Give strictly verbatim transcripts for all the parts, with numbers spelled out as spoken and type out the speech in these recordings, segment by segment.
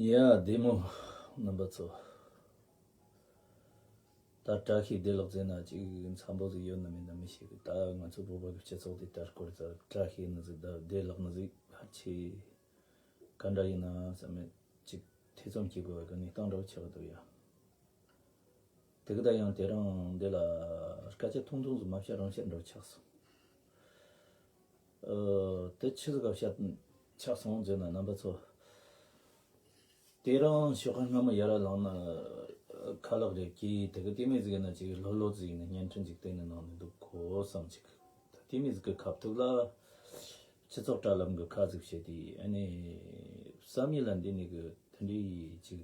ཡ་བདེ་མོ། རྣམ་པ་ཚོ། ད་བཀྲ་ཤིས་བདེ་ལེགས་ཟེར་ན་ཅིག་འཚམ་པོ་ཟིག་ཡོད་ན་མེད་ན་མི་ཤེས་གི། ད་ང་ཚོ་བོད་པ་གི་སྤྱི་ཚོགས་དེ་ལྟར་སྐོར་ཟ་བཀྲ་ཤིས་ནི་ཟིག་ད་བདེ་ལེགས་ནི་ཟིག་ཕལ་ཆེ་ག་འདྲ་ཡིན་ན་བསམ་མེད་ཅིག་ཐེ་ཚོམ་སྐྱེ་དགོས་པ་གི་གནས་སྟངས་འདྲ་བོ་ཆགས་འདུག་ཡ། དེ་གི་ད་ཡང་དེ་རིང་འདི་ལ་སྐད་ཆ་ཐུང་ཐུང་ཟིག་མ་བཤད་རང་བཤད་འདྲ་བོ་ཆགས་སོང་། ཨ། དེ་ཆི་ཟིག་ག་བཤད་ཆགས་སོང་ཟེར་ན་རྣམ་པ་ཚོ། དེ་རིང་ཞོགས་ཁ་སྔ་མོ་ཡར་ལངས་ན་ཁ་ལག་རེ་གྱིས། དེ་གི་དེ་མོ་ཟིག་ཡིན་ན་ཅིག་ལྷོད་ལྷོད་ཟིག་ཡིན་ན་བརྙན་འཕྲིན་ཅིག་བལྟས་ནས་ནང་ནས་འདུག་གོ་བསམ་ཅིག་ད་དེ་མོ་ཟིག་གི་ཁ་ཐུག་ལ་སྤྱི་ཚོགས་དྲ་ལམ་གི་ཁ་ཟིག་བཤད་དེ། ཨ་ནི་བསམ་ཡུལ་ལ་འདི་ནས་གི་དེ་འདྲའི་ཅིག་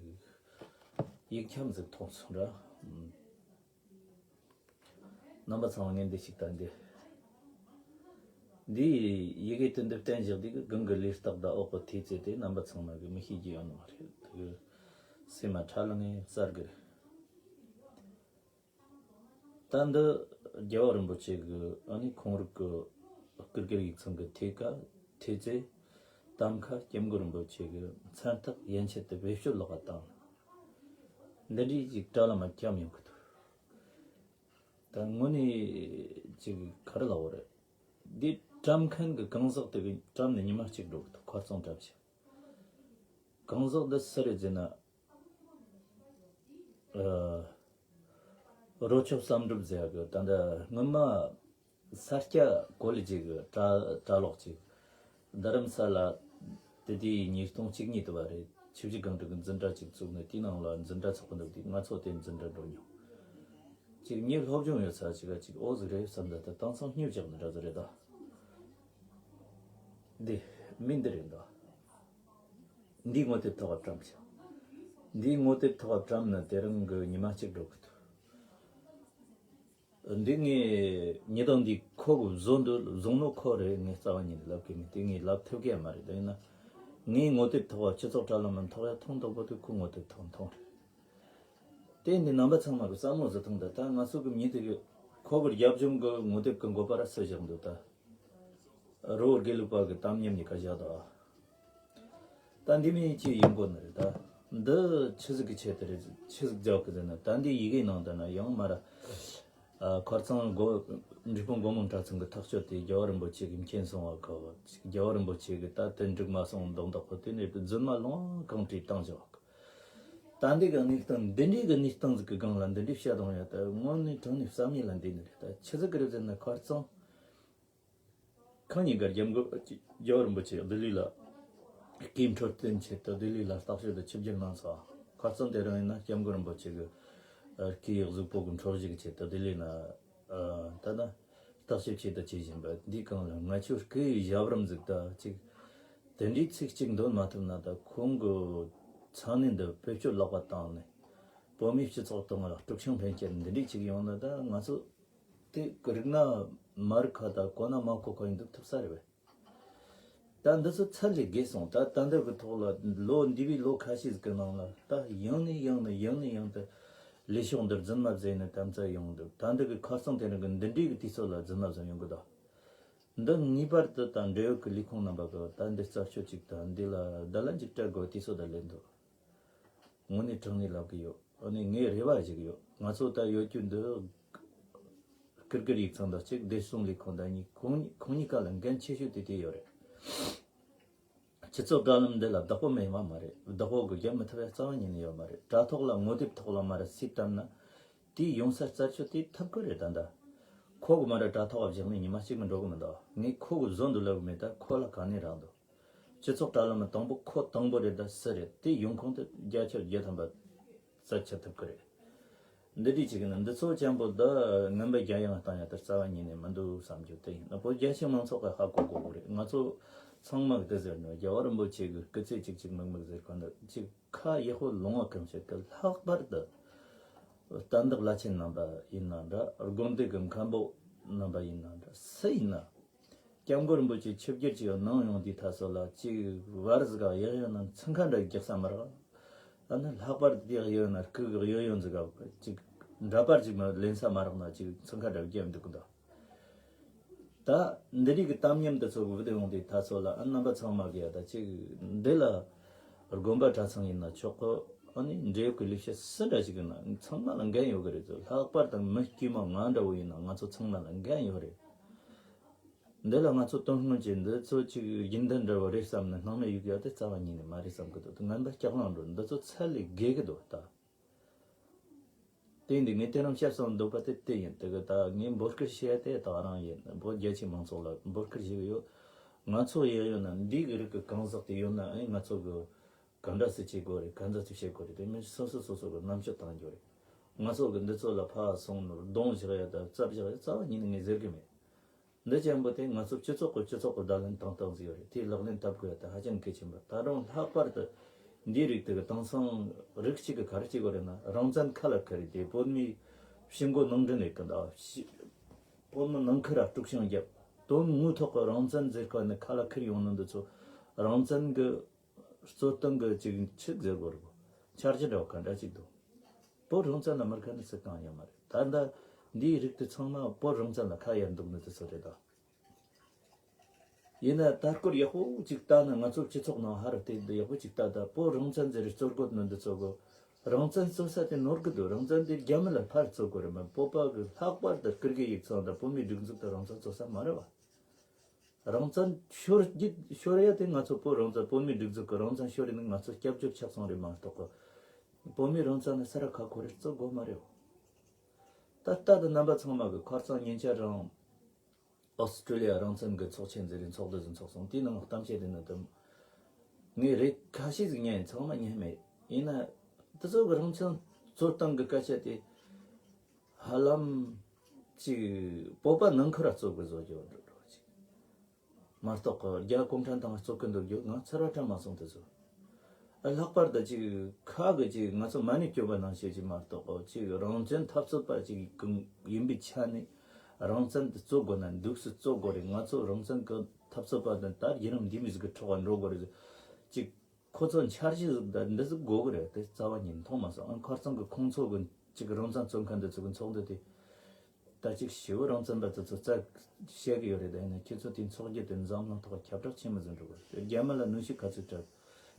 ཡིག་ཁྱམས་ཟིག་མཐོང་སོང་ར། རྣམ་པ་ཚང་མ་ངས་འདི་ཞིག་ལྟ་འདི། འདིའི་ཡི་གེ་དེ་འདི་བསྟན་བཞག་དུས་གི་གང་གི་ལུས་རྟགས་དང་འོག་གི་ཐོས་ཚད་དེ་རྣམ་པ་ཚང་མ་གི་མི་ཤེས་ཀྱི་ཡོད་ནི་མ་རེད། དེ་གི་སེམས་མ་ཁྲ་ལ་ངས་གསར་གི་རེད། ད་འདི་རྒྱལ་བ་རིན་པོ་ཆེ་གི་ཨ་ནི་ཁོང་རིགས་གི་སྐུ་སྒེར་ཡིག་ཚང་གི་ཐོས་ཀ་ཐོས་ཚད། གཏམ་ཁ་སྐྱབས་མགོན་རིན་པོ་ཆེ་གི་མཚན་རྟགས་ཡན་ཆད་དུ་བེད་སྤྱོད་ལོག་པ་བཏང་། འདི་འདྲའི་ཅིག་དྲ་ལམ་མ་བཀྲམ་ཡོང་གི་འདུག་ད་དངོས་གནས་ཅིག་ག་རེ་ལབ་དགོས་རེད། འདི་བཀྲམ་མཁན་གྱི་གང་ཟག་དེ་གི་བཀྲམ་ནས་ཉི་མ་གཅིག་འགྲོ་གི་འདུག་ཁ་རྩང་བཀྲམ་ཞིང་། གང་ཟག་འདི་སུ་རེད་ཟེར་ན། ཨ། རོ་ཆོབ་བསམ་གྲུབ་ཟེར་ཡ་གི་ད་ལྟ་སྔོན་མ་ས་སྐྱ་ཀོ་ལེ་ཇི་གི་གྲྭ་གྲྭ་ལོག་ཅིག་རྡ་རམ་ས་ལ་དེ་དུས་ཉིས་སྟོང་གཅིག་གཉིས་དུ་བ་རེད། ཆུ་བཞི་སྒང་དྲུག་གི་འཛིན་གྲྭ་ཅིག་བཙུགས་ནས་དེའི་ནང་ལ་འཛིན་གྲྭ་ཚོགས་པ་འདུག་དུས་ང་ཚོ་དེ་འཛིན་གྲྭ་འགྲོ་མྱོང་། ཅིག་ངའི་སློབ་སྦྱོང་ཡོད་ས་ཅིག་ག་ཅིག་ཨོ་ཟིག་རེད་བསམ་ད། ད་དེང་སང་སྨྱོ་རྒྱག་ནི་འདྲ་ཟིག་རེད་ད། འདི་མི་འདི་རེད་ད། འདི་ངོ་དེབ་ཐོག་བཀྲམ་ཞིང་། འདི་ངོ་དེབ་ཐོག་བཀྲམ་ན་དེ་རིང་གི་ཉི་མ་གཅིག་འགྲོ་གི་འདུག་འདི་ངས་ཉི་དང་འདི་ཁོ་གི་བཟོ་འདི་བཟུང་ནོ་ཁོ་རེད། ངས་རྩ་བ་ཉིད་ནས་ལབ་གི་མེད། དེ་ངས་ལབ་ཐུབ་གི་ཡ་མ་རེད། ད་ཡིན་ན་ངའི་ངོ་དེབ་ཐོག་སྤྱི་ཚོགས་དྲ་ལམ་མ་ཐོག་ཡ་ཐོང་དང་པོ་དེ་ཁོ་ངོ་དེབ་ཐོག་མཐོང་རེད། དེ་འདི་རྣམ་པ་ཚང་མ་གི་བསམ་བློ་ཟིག་ཐོངས་དང་། ད་ང་ཚོ་གི་མྱི་དེ་གི་ཁོ་གི་རྒྱབ་ལྗོངས་གི་ངོ་དེབ་གི་མགོ་པ་ར་སུ་བཞག་འདུག་ད། རི་བོ་དགེ་ལུགས་པ་གི་གཏམ་ཉམས་ཉི་ཁ་བཞག་ད། ད་འདི་མིན་ཅི་ཡིན་དགོས་ནི་རེད་ད། འདི་ཆི་ཟིག་གི་ཆེད་དུ་རེད། ཆི་ཟིག་རྒྱག་གི་ཟེར་ན། ད་འདི་ཡི་གེ་ནང་དུ་ན་ཡང་མ་ར། ཨ། ཁར་ཚང་སྒོ་འབྲས་སྤུངས་སྒོ་མང་གྲྭ་ཚང་གི་ཐག་གཅོད་དེ་རྒྱལ་བ་རིན་པོ་ཆེ་གི་མཁྱེན་སོང་བ་གི། རྒྱལ་བ་རིན་པོ་ཆེ་གི་ད་དེ་འགྲིག་མ་སོང་མདོག་མདོག་གི། དེ་ནས་རྫུན་མ་ལོང་བ་གང་བྲིས་བཏང་བཞག་གི། ད་འདི་གི་གནས་སྟངས་འདི་འདྲའི་གི་གནས་སྟངས་ཟིག་གི་སྒང་ལ་འདི་འདྲའི་བཤད་དང་ཡ། ད་དངོས་གནས་དྲང་གནས་བསམ་ཡུལ་ལ་འདི་ནི་རེད། ད་ཆི་ཟིག་གི་རེད་ཟེར་ན། ཁར་ཚང་ཁ་ཉིན་གར་རྒྱབ་འགོ་རྒྱལ་བ་རིན་པོ་ཆེ་ལྡི་ལི་ལ་སྐུའི་འཕྲོད་བསྟེན་ཆེད་དུ་ལྡི་ལི་ལ་བརྟག་དཔྱད་དུ་ཆིབས་བསྒྱུར་གནང་སོང་། ཁར་ཚང་དེ་རིང་ཡིན་ན་སྐྱབས་མགོན་རིན་པོ་ཆེ་གི་སྐུའི་གཟུགས་པོ་གི་འཕྲོད་བཞེས་ཀྱི་ཆེད་དུ་ལྡི་ལི་ན། ཨ། ད་ལྟ་བརྟག་དཔྱད་ཆེད་དུ་བྱེད་བཞིན་པ་འདི་གང་ལ་ང་ཆོའི་སྐུའི་ཞབས་རིམ་ཟིག་ད་ཅིག་དེ་འདྲའི་ཚིག་གཅིག་འདོན་མ་ཐུབ་ན། ད་ཁོང་གི་ཚང་ནས་འདི་བེད་སྤྱོད་ལོག་པ་བཏང་ནས་བོད་མིའི་སྤྱི་ཚོགས་སྟེང་ལ་དཀྲུག་ཤིང་འཕེན་རྐྱེན་འདི་འདྲའི་ཅིག་ཡོང་ན། ད་ང་ཚོ་དེ་རིག་ན་མ་རིག་ཁ། ད་གོ་ན་མ་གོ་ཁ་ཡིན་འདུག་ཐུབ་ས་རེད་བས། ད་འདི་ཚོ་ཚད་ལས་བརྒལ་སོང་། ད་ད་འདི་གི་ཐོག་ལ་ལོ་འདས་པའི་ལོ་ཁ་ཤས་ཀྱི་ནང་ལ་ད་ཡང་ནས་ཡང་ནས་ཡང་ནས་ཡང་དུ་ལས་ཕྱོགས་འདིར་རྫུན་མ་བཟོས་ནས་དམ་བཙའ་ཡོང་འདུག་ད་འདི་གི་ཁ་སང་དེ་རིང་གི་འདི་འདྲའི་གི་དུས་ཚོད་ལ་རྫུན་མ་བཟོ་ཡོང་གི་འདུག་འདི་ངེས་པར་དུ་ད་འབྲེལ་ཡོད་ཀྱི་ལས་ཁུངས་རྣམ་པ་གི་ད་འདི་རྩད་གཅོད་ཅིག་དང་འདི་ལ་བརྡ་ལན་ཅིག་སྤྲད་དགོས་དུས་ཚོད་ད་སླེབས་འདུག་དངོས་གནས་དྲང་གནས་ལབ་གི་ཡོད། ཨ་ནི་ངས་རེ་བ་ཞིག་ཡོད། ང་ཚོ་ད་ཡོད་རྒྱུ་འདི་སྐུ་སྒེར་ཡིག་ཚང་དང་གཅིག་བདེ་སྲུང་ལས་ཁུངས་དང་གཉིས། ཁོང་ཁོང་གཉིས་ཀ་ལ་འགན་ཆེ་ཤོས་དེ་དེ་ཡོད་རེད། སྤྱི་ཚོགས་དྲ་ལམ་འདི་ལ་བདག་པོ་མེད་པ་མ་རེད། བདག་པོ་གི་རྒྱབ་མི་ཐུབ་ཡ་རྩ་བ་ཉིད་ནས་ཡོད་མ་རེད། དྲ་ཐོག་ལ་ངོ་དེབ་ཐོག་ལ་མ་ར་སུས་བཀྲམ་ན་དེའི་ཡོང་ས་རྩད་གཅོད་དེ་ཐུབ་ཀྱི་རེད། ད་ལྟ་ཁོ་གི་མ་ར་དྲ་ཐོག་བཞག་ནས་ཉི་མ་གཅིག་མི་འགྲོ་གི་མི་འདུག་ངས་ཁོ་གི་བཟོ་འདུག་ལབ་གི་མེད། ད་ཁོ་ལ་ག་ནས་རག་འདུག་སྤྱི་ཚོགས་དྲ་ལམ་དང་པོ་ཁོ་དང་པོ་རེད། ད་སུ་རེད། དེ་ཡོང་ཁུངས་དེ་བརྒྱ་ཆ་བརྒྱ་ཐམ་པ་རྩད་ཆོད་ཐུབ་ཀྱི་རེད། འདི་འདྲའི་ཅིག་ཡིན་ན་འདི་ཚོ་ཅན་པོ་ད་ངན་པ་རྒྱ་ཡངས་བཏང་ཡ་དེ་རྩ་བ་ཉིད་ནས་མི་འདུག་བསམ་རྒྱུ་དེ་ཡིན། ད་བོད་རྒྱ་ཆེ་མང་ཚོགས་ཀྱི་ཧ་གོ་དགོས་རེད། ང་ཚོ་ཚང་མ་གི་དེ་ཟེར་ནོ། རྒྱལ་བ་རིན་པོ་ཆེ་གི་སྐུ་ཚེ་གཅིག་གཅིག་མིག་མིག་ཟེར་གོ་འདི་ཅིག་ཁ་ཡག་པོ་ལོང་བ་གང་བྱེད་ཀྱི། ལྷག་པར་དུ་གཏན་བདག་བླ་ཆེན་རྣམ་པ་ཡིན་ན་འདྲ། དགོན་སྡེ་གི་མཁན་པོ་རྣམ་པ་ཡིན་ན་འདྲ། སུ་ཡིན་ན། སྐྱབས་མགོན་རིན་པོ་ཆེ་ཆིབས་བསྒྱུར་གྱི་ནང་ཡོང་དུས་ད་སོ་ལ་ཅིག་བར་ཟིག་ག་ཡག་ཡོད་ན་འཚང་ཁ་འདྲ་རྒྱག་ས་མ་རག་ཨ་ནི་ལྷག་པར་དུ་ཡག་ཡོད་ན་སྐུ་གི་གཡོ་ཡོན་ཟིག་ག་ཅིག་འདྲ་པར་ཅིག་མ་ལེན་ས་མ་རག་ན་ཅིག་འཚང་ཁ་འདྲ་རྒྱབ་འདུག་གི་འདུག་ད་འདི་རིགས་ཀྱི་གཏམ་ཉམས་འདི་ཚོ་གི་བུད་ཡོང་དུས་ད་སོ་ལ་ཨ་རྣམ་པ་ཚང་མ་གི་ཡ་ད་ཅིག་འདི་ལ་ དགོན་པ་གྲྭ་ཚང་ཡིན་ན་ཆོག་གི། ཨ་ནི་འབྲེལ་ཡོད་ཀྱི་ལས་བྱེད་སུ་འདྲ་ཞིག་ཡིན་ན་ཚང་མ་ལ་འགན་ཡོད་ཀྱི་རེད་ཟེར། ལྷག་པར་དུ་མི་དཀྱུས་མ་ང་འདྲ་བོ་ཡིན་ན་ང་ཚོ་ཚང་མ་ལ་འགན་ཡོད་རེད། འདི་ལ་ང་ཚོ་དོན་སྔོན་གྱི་འདི་ཚོ་ཅིག་རྒྱུན་ལྡན་འདྲ་བོ་རེད་བསམ་ནས་སྣང་མེད་གཡུག་ཡ་དེ་རྩ་བ་ཉིད་ནས་མ་རེད་བསམ་གི་འདུག་ངན་པ་སྐྱག་ལང་འགྲོ། འདི་ཚོ་ཚད་ལས་བརྒལ་གི་འདུག་ད། དེ་འདི་ངས་དེ་རིང་བཤད་སོང་འདོད་པ་དེ་དེ་ཡིན། དེ་གི་ད་ངས་འབོད་སྐུལ་བྱེད་ཡ་དེ་ད་རང་ཡིན། བོད་རྒྱ་ཆེ་མང་ཚོགས་ལ་འབོད་སྐུལ་བྱེད་གི་ཡོད། ང་ཚོ་ཡག་ཡོད་ན་འདི་གི་རིགས་ཀྱི་གང་ཟག་དེ་ཡོད་ན་ཨེ་ང་ཚོ་གི་ག་འདྲ་སེ་བྱེད་དགོས་རེད། ག་འདྲ་སེ་བྱེད་དགོས་རེད། དེ་མིན་སོ་སོ་སོ་སོ་གི་རྣམ་དཔྱོད་བཏང་རྒྱུ་རེད། ང་ཚོ་གི་འདི་ཚོ་ལ་ཕར་སོང་ནས་རྡུང་བཞག་ཡ་དང་རྩབ་བཞག་ཡ་རྩ་བ་ཉིད་ནས་ངས་ཟེར་གི་མེད། འདི་ཅན་པོ་དེ་ང་ཚོ་སྤྱི་ཚོགས་ཀྱི་སྤྱི་ཚོགས་ཀྱི་བརྡ་ལན་བཏང་སྟངས་ཟིག་ཡོད་རེད། དེ་ལག་ལེན་བསྟར་དགོས་ཡ་དེ་ཧ་ཅང་གལ་ཆེན་པོ། ད་རུང་ལྷག་པར་དུ་འདིའི་རིགས་དེ་གི་དེང་སང་རིགས་གཅིག་གི་ག་རེ་བྱེད་དགོས་རེད་ན་རང་བཙན་ཁ་ལ་ཁུར་རེད། དེ་བོད་མིའི་ཕྱི་མགོ་ནང་འདྲེན་ཡེད་གི་འདུག་ཕྱི་བོད་མི་ནང་ཁུལ་ར་དཀྲུག་ཤིང་བརྒྱབ། དོན་དངོས་ཐོག་གི་རང་བཙན་ཟེར་ཁ་ནས་ཁ་ལ་ཁུར་ཡོང་ནི་འདི་ཚོ་རང་བཙན་གི་རྩོད་སྟངས་གི་ཅིག་ཆི་ཟེར་དགོས་རེད་གོ། འཆར་གཞི་འདྲ་བ་ག་འདྲ་ཅིག་འདུག་བོད་རང་བཙན་ལ་མི་དགའ་ནི་སུ་གང་ཡང་མ་རེད། ད་ལྟ་འདིའི་རིགས་དེ་ཚང་མ་བོད་རང་བཙན་ལ་ཁ་གཡར་འདུག་ནི་དེ་ཚོ་རེད་ད། ཡིན་ན་ལྟ་སྐོར་ཡག་པོ་ཅིག་ལྟ་ན་ང་ཚོ་སྤྱི་ཚོགས་ནང་ཧ་རུ་བལྟས་འདི་ཡག་པོ་ཅིག་ལྟ། ད་བོད་རང་བཙན་ཟེར་རེ་རྩོད་དགོས་ནི་འདི་ཚོ་གོ། རང་བཙན་རྩོད་ས་དེ་ནོར་གི་འདུག་རང་བཙན་དེ་རྒྱ་མི་ལ་ཕར་རྩོད་དགོས་རེད་མ། བོད་པ་གི་ལྷག་པར་དུ་སྐུ་སྒེར་ཡིག་ཚང་དང་བོད་མིའི་སྒྲིག་འཛུགས་དེ་རང་བཙན་རྩོད་ས་མ་རེད་བ། རང་བཙན་ཤོར་རྒྱུ་ཤོར་ཡ་དེ་ང་ཚོ་བོད་རང་བཙན་བོད་མིའི་སྒྲིག་འཛུགས་ཀྱི་རང་བཙན་ཤོར་ཡ་ནི་ང་ཚོ་སྐྱབས་བཅོལ་ཆགས་སོང་རེད་མ་གཏོགས་གི། བོད་མིའི་རང་བཙན་ནི་ས་ར་ཁ་ཁོ་རེ་རྩོད་དགོས་མ་རེད། ད་ལྟ་དུ་རྣམ་པ་ཚང་མ་གི་ཁ་རྩང་ཉིན་བྱེད་རང་ཨོ་སི་ཀྲི་ལི་ཡ་རང་བཙན་གི་ཚོགས་ཆེན་ཟེར་རེ་ཚོགས་འདུ་ཟིག་ཚོགས་སོང་། དེའི་ནང་གཏམ་བཤད་དེ་ནི་དུ་ངས་རེ་ཁ་ཤས་ཟིག་ཉན། ཚང་མ་ཉན་མེད། ཡིན་ན་དེ་ཚོ་གི་རང་བཙན་རྩོད་སྟངས་གི་སྐད་ཆ་དེ་ཧ་ལམ་ཅིག་བོད་པ་ནང་ཁུལ་ར་རྩོད་དགོས་བཟོ་རྒྱུ་འགྲོ་འགྲོ་ཅིག་མ་གཏོགས་གི་རྒྱ་གུང་ཁྲན་ཏང་རྩོད་ཀྱི་འདུག་རྒྱུ་ང་ཚར་བ་དྲན་མ་སོང་། དེ་ཚོ་ལྷག་པར་དུ་ཅིག་ཁ་གི་ཅིག་ང་ཚོ་མ་ཎི་བསྐྱོད་པ་ནང་བཞིན་ཅིག་མ་གཏོགས་གི་ཅིག་རང་བཙན་འཐབ་རྩོད་པ་ཅིག་གི་ཡིན་པའི་ཆ་ནས་རང་བཙན་དེ་རྩོད་དགོས་ན་འདུག་སེ་རྩོད་དགོས་རེད། ང་ཚོ་རང་བཙན་གི་འཐབ་རྩོད་པ་དེ་ད་རྒྱུན་རིང་འདི་མི་ཟིག་གི་ཕྲོག་པ་འགྲོ་དགོས་རེད། ཅིག་ཁོ་ཚོ་འཆར་གཞི་ཟིག་དང་འདི་ཟིག་དགོས་གི་རེད། དེ་རྩ་བ་ཉིད་མཐོང་མ་སོང་། ཨ་ཁ་རྩང་གི་ཁོང་ཚོ་གི་ཅིག་རང་བཙན་རྩོད་མཁན་འདི་ཚོ་གི་ཚོགས་འདུ་དེ་ད་ཅིག་ཞི་བོ་རང་བཙན་པ་དེ་ཚོ་རྩ་བཤད་གི་ཡོད་རེད། ད་ཡིན་ན་ཁྱེད་ཚོ་དེ་ཚོགས་རྒྱུ་དེ་འཛམ་གླིང་ཐོག་ཁྱབ་བསྒྲགས་ཆེན་མོ་ཟིག་འགྲོ་གི་རེད། རྒྱ་མི་ལ་གནོན་ཤུགས་ག་ཚོད་སྤྲད།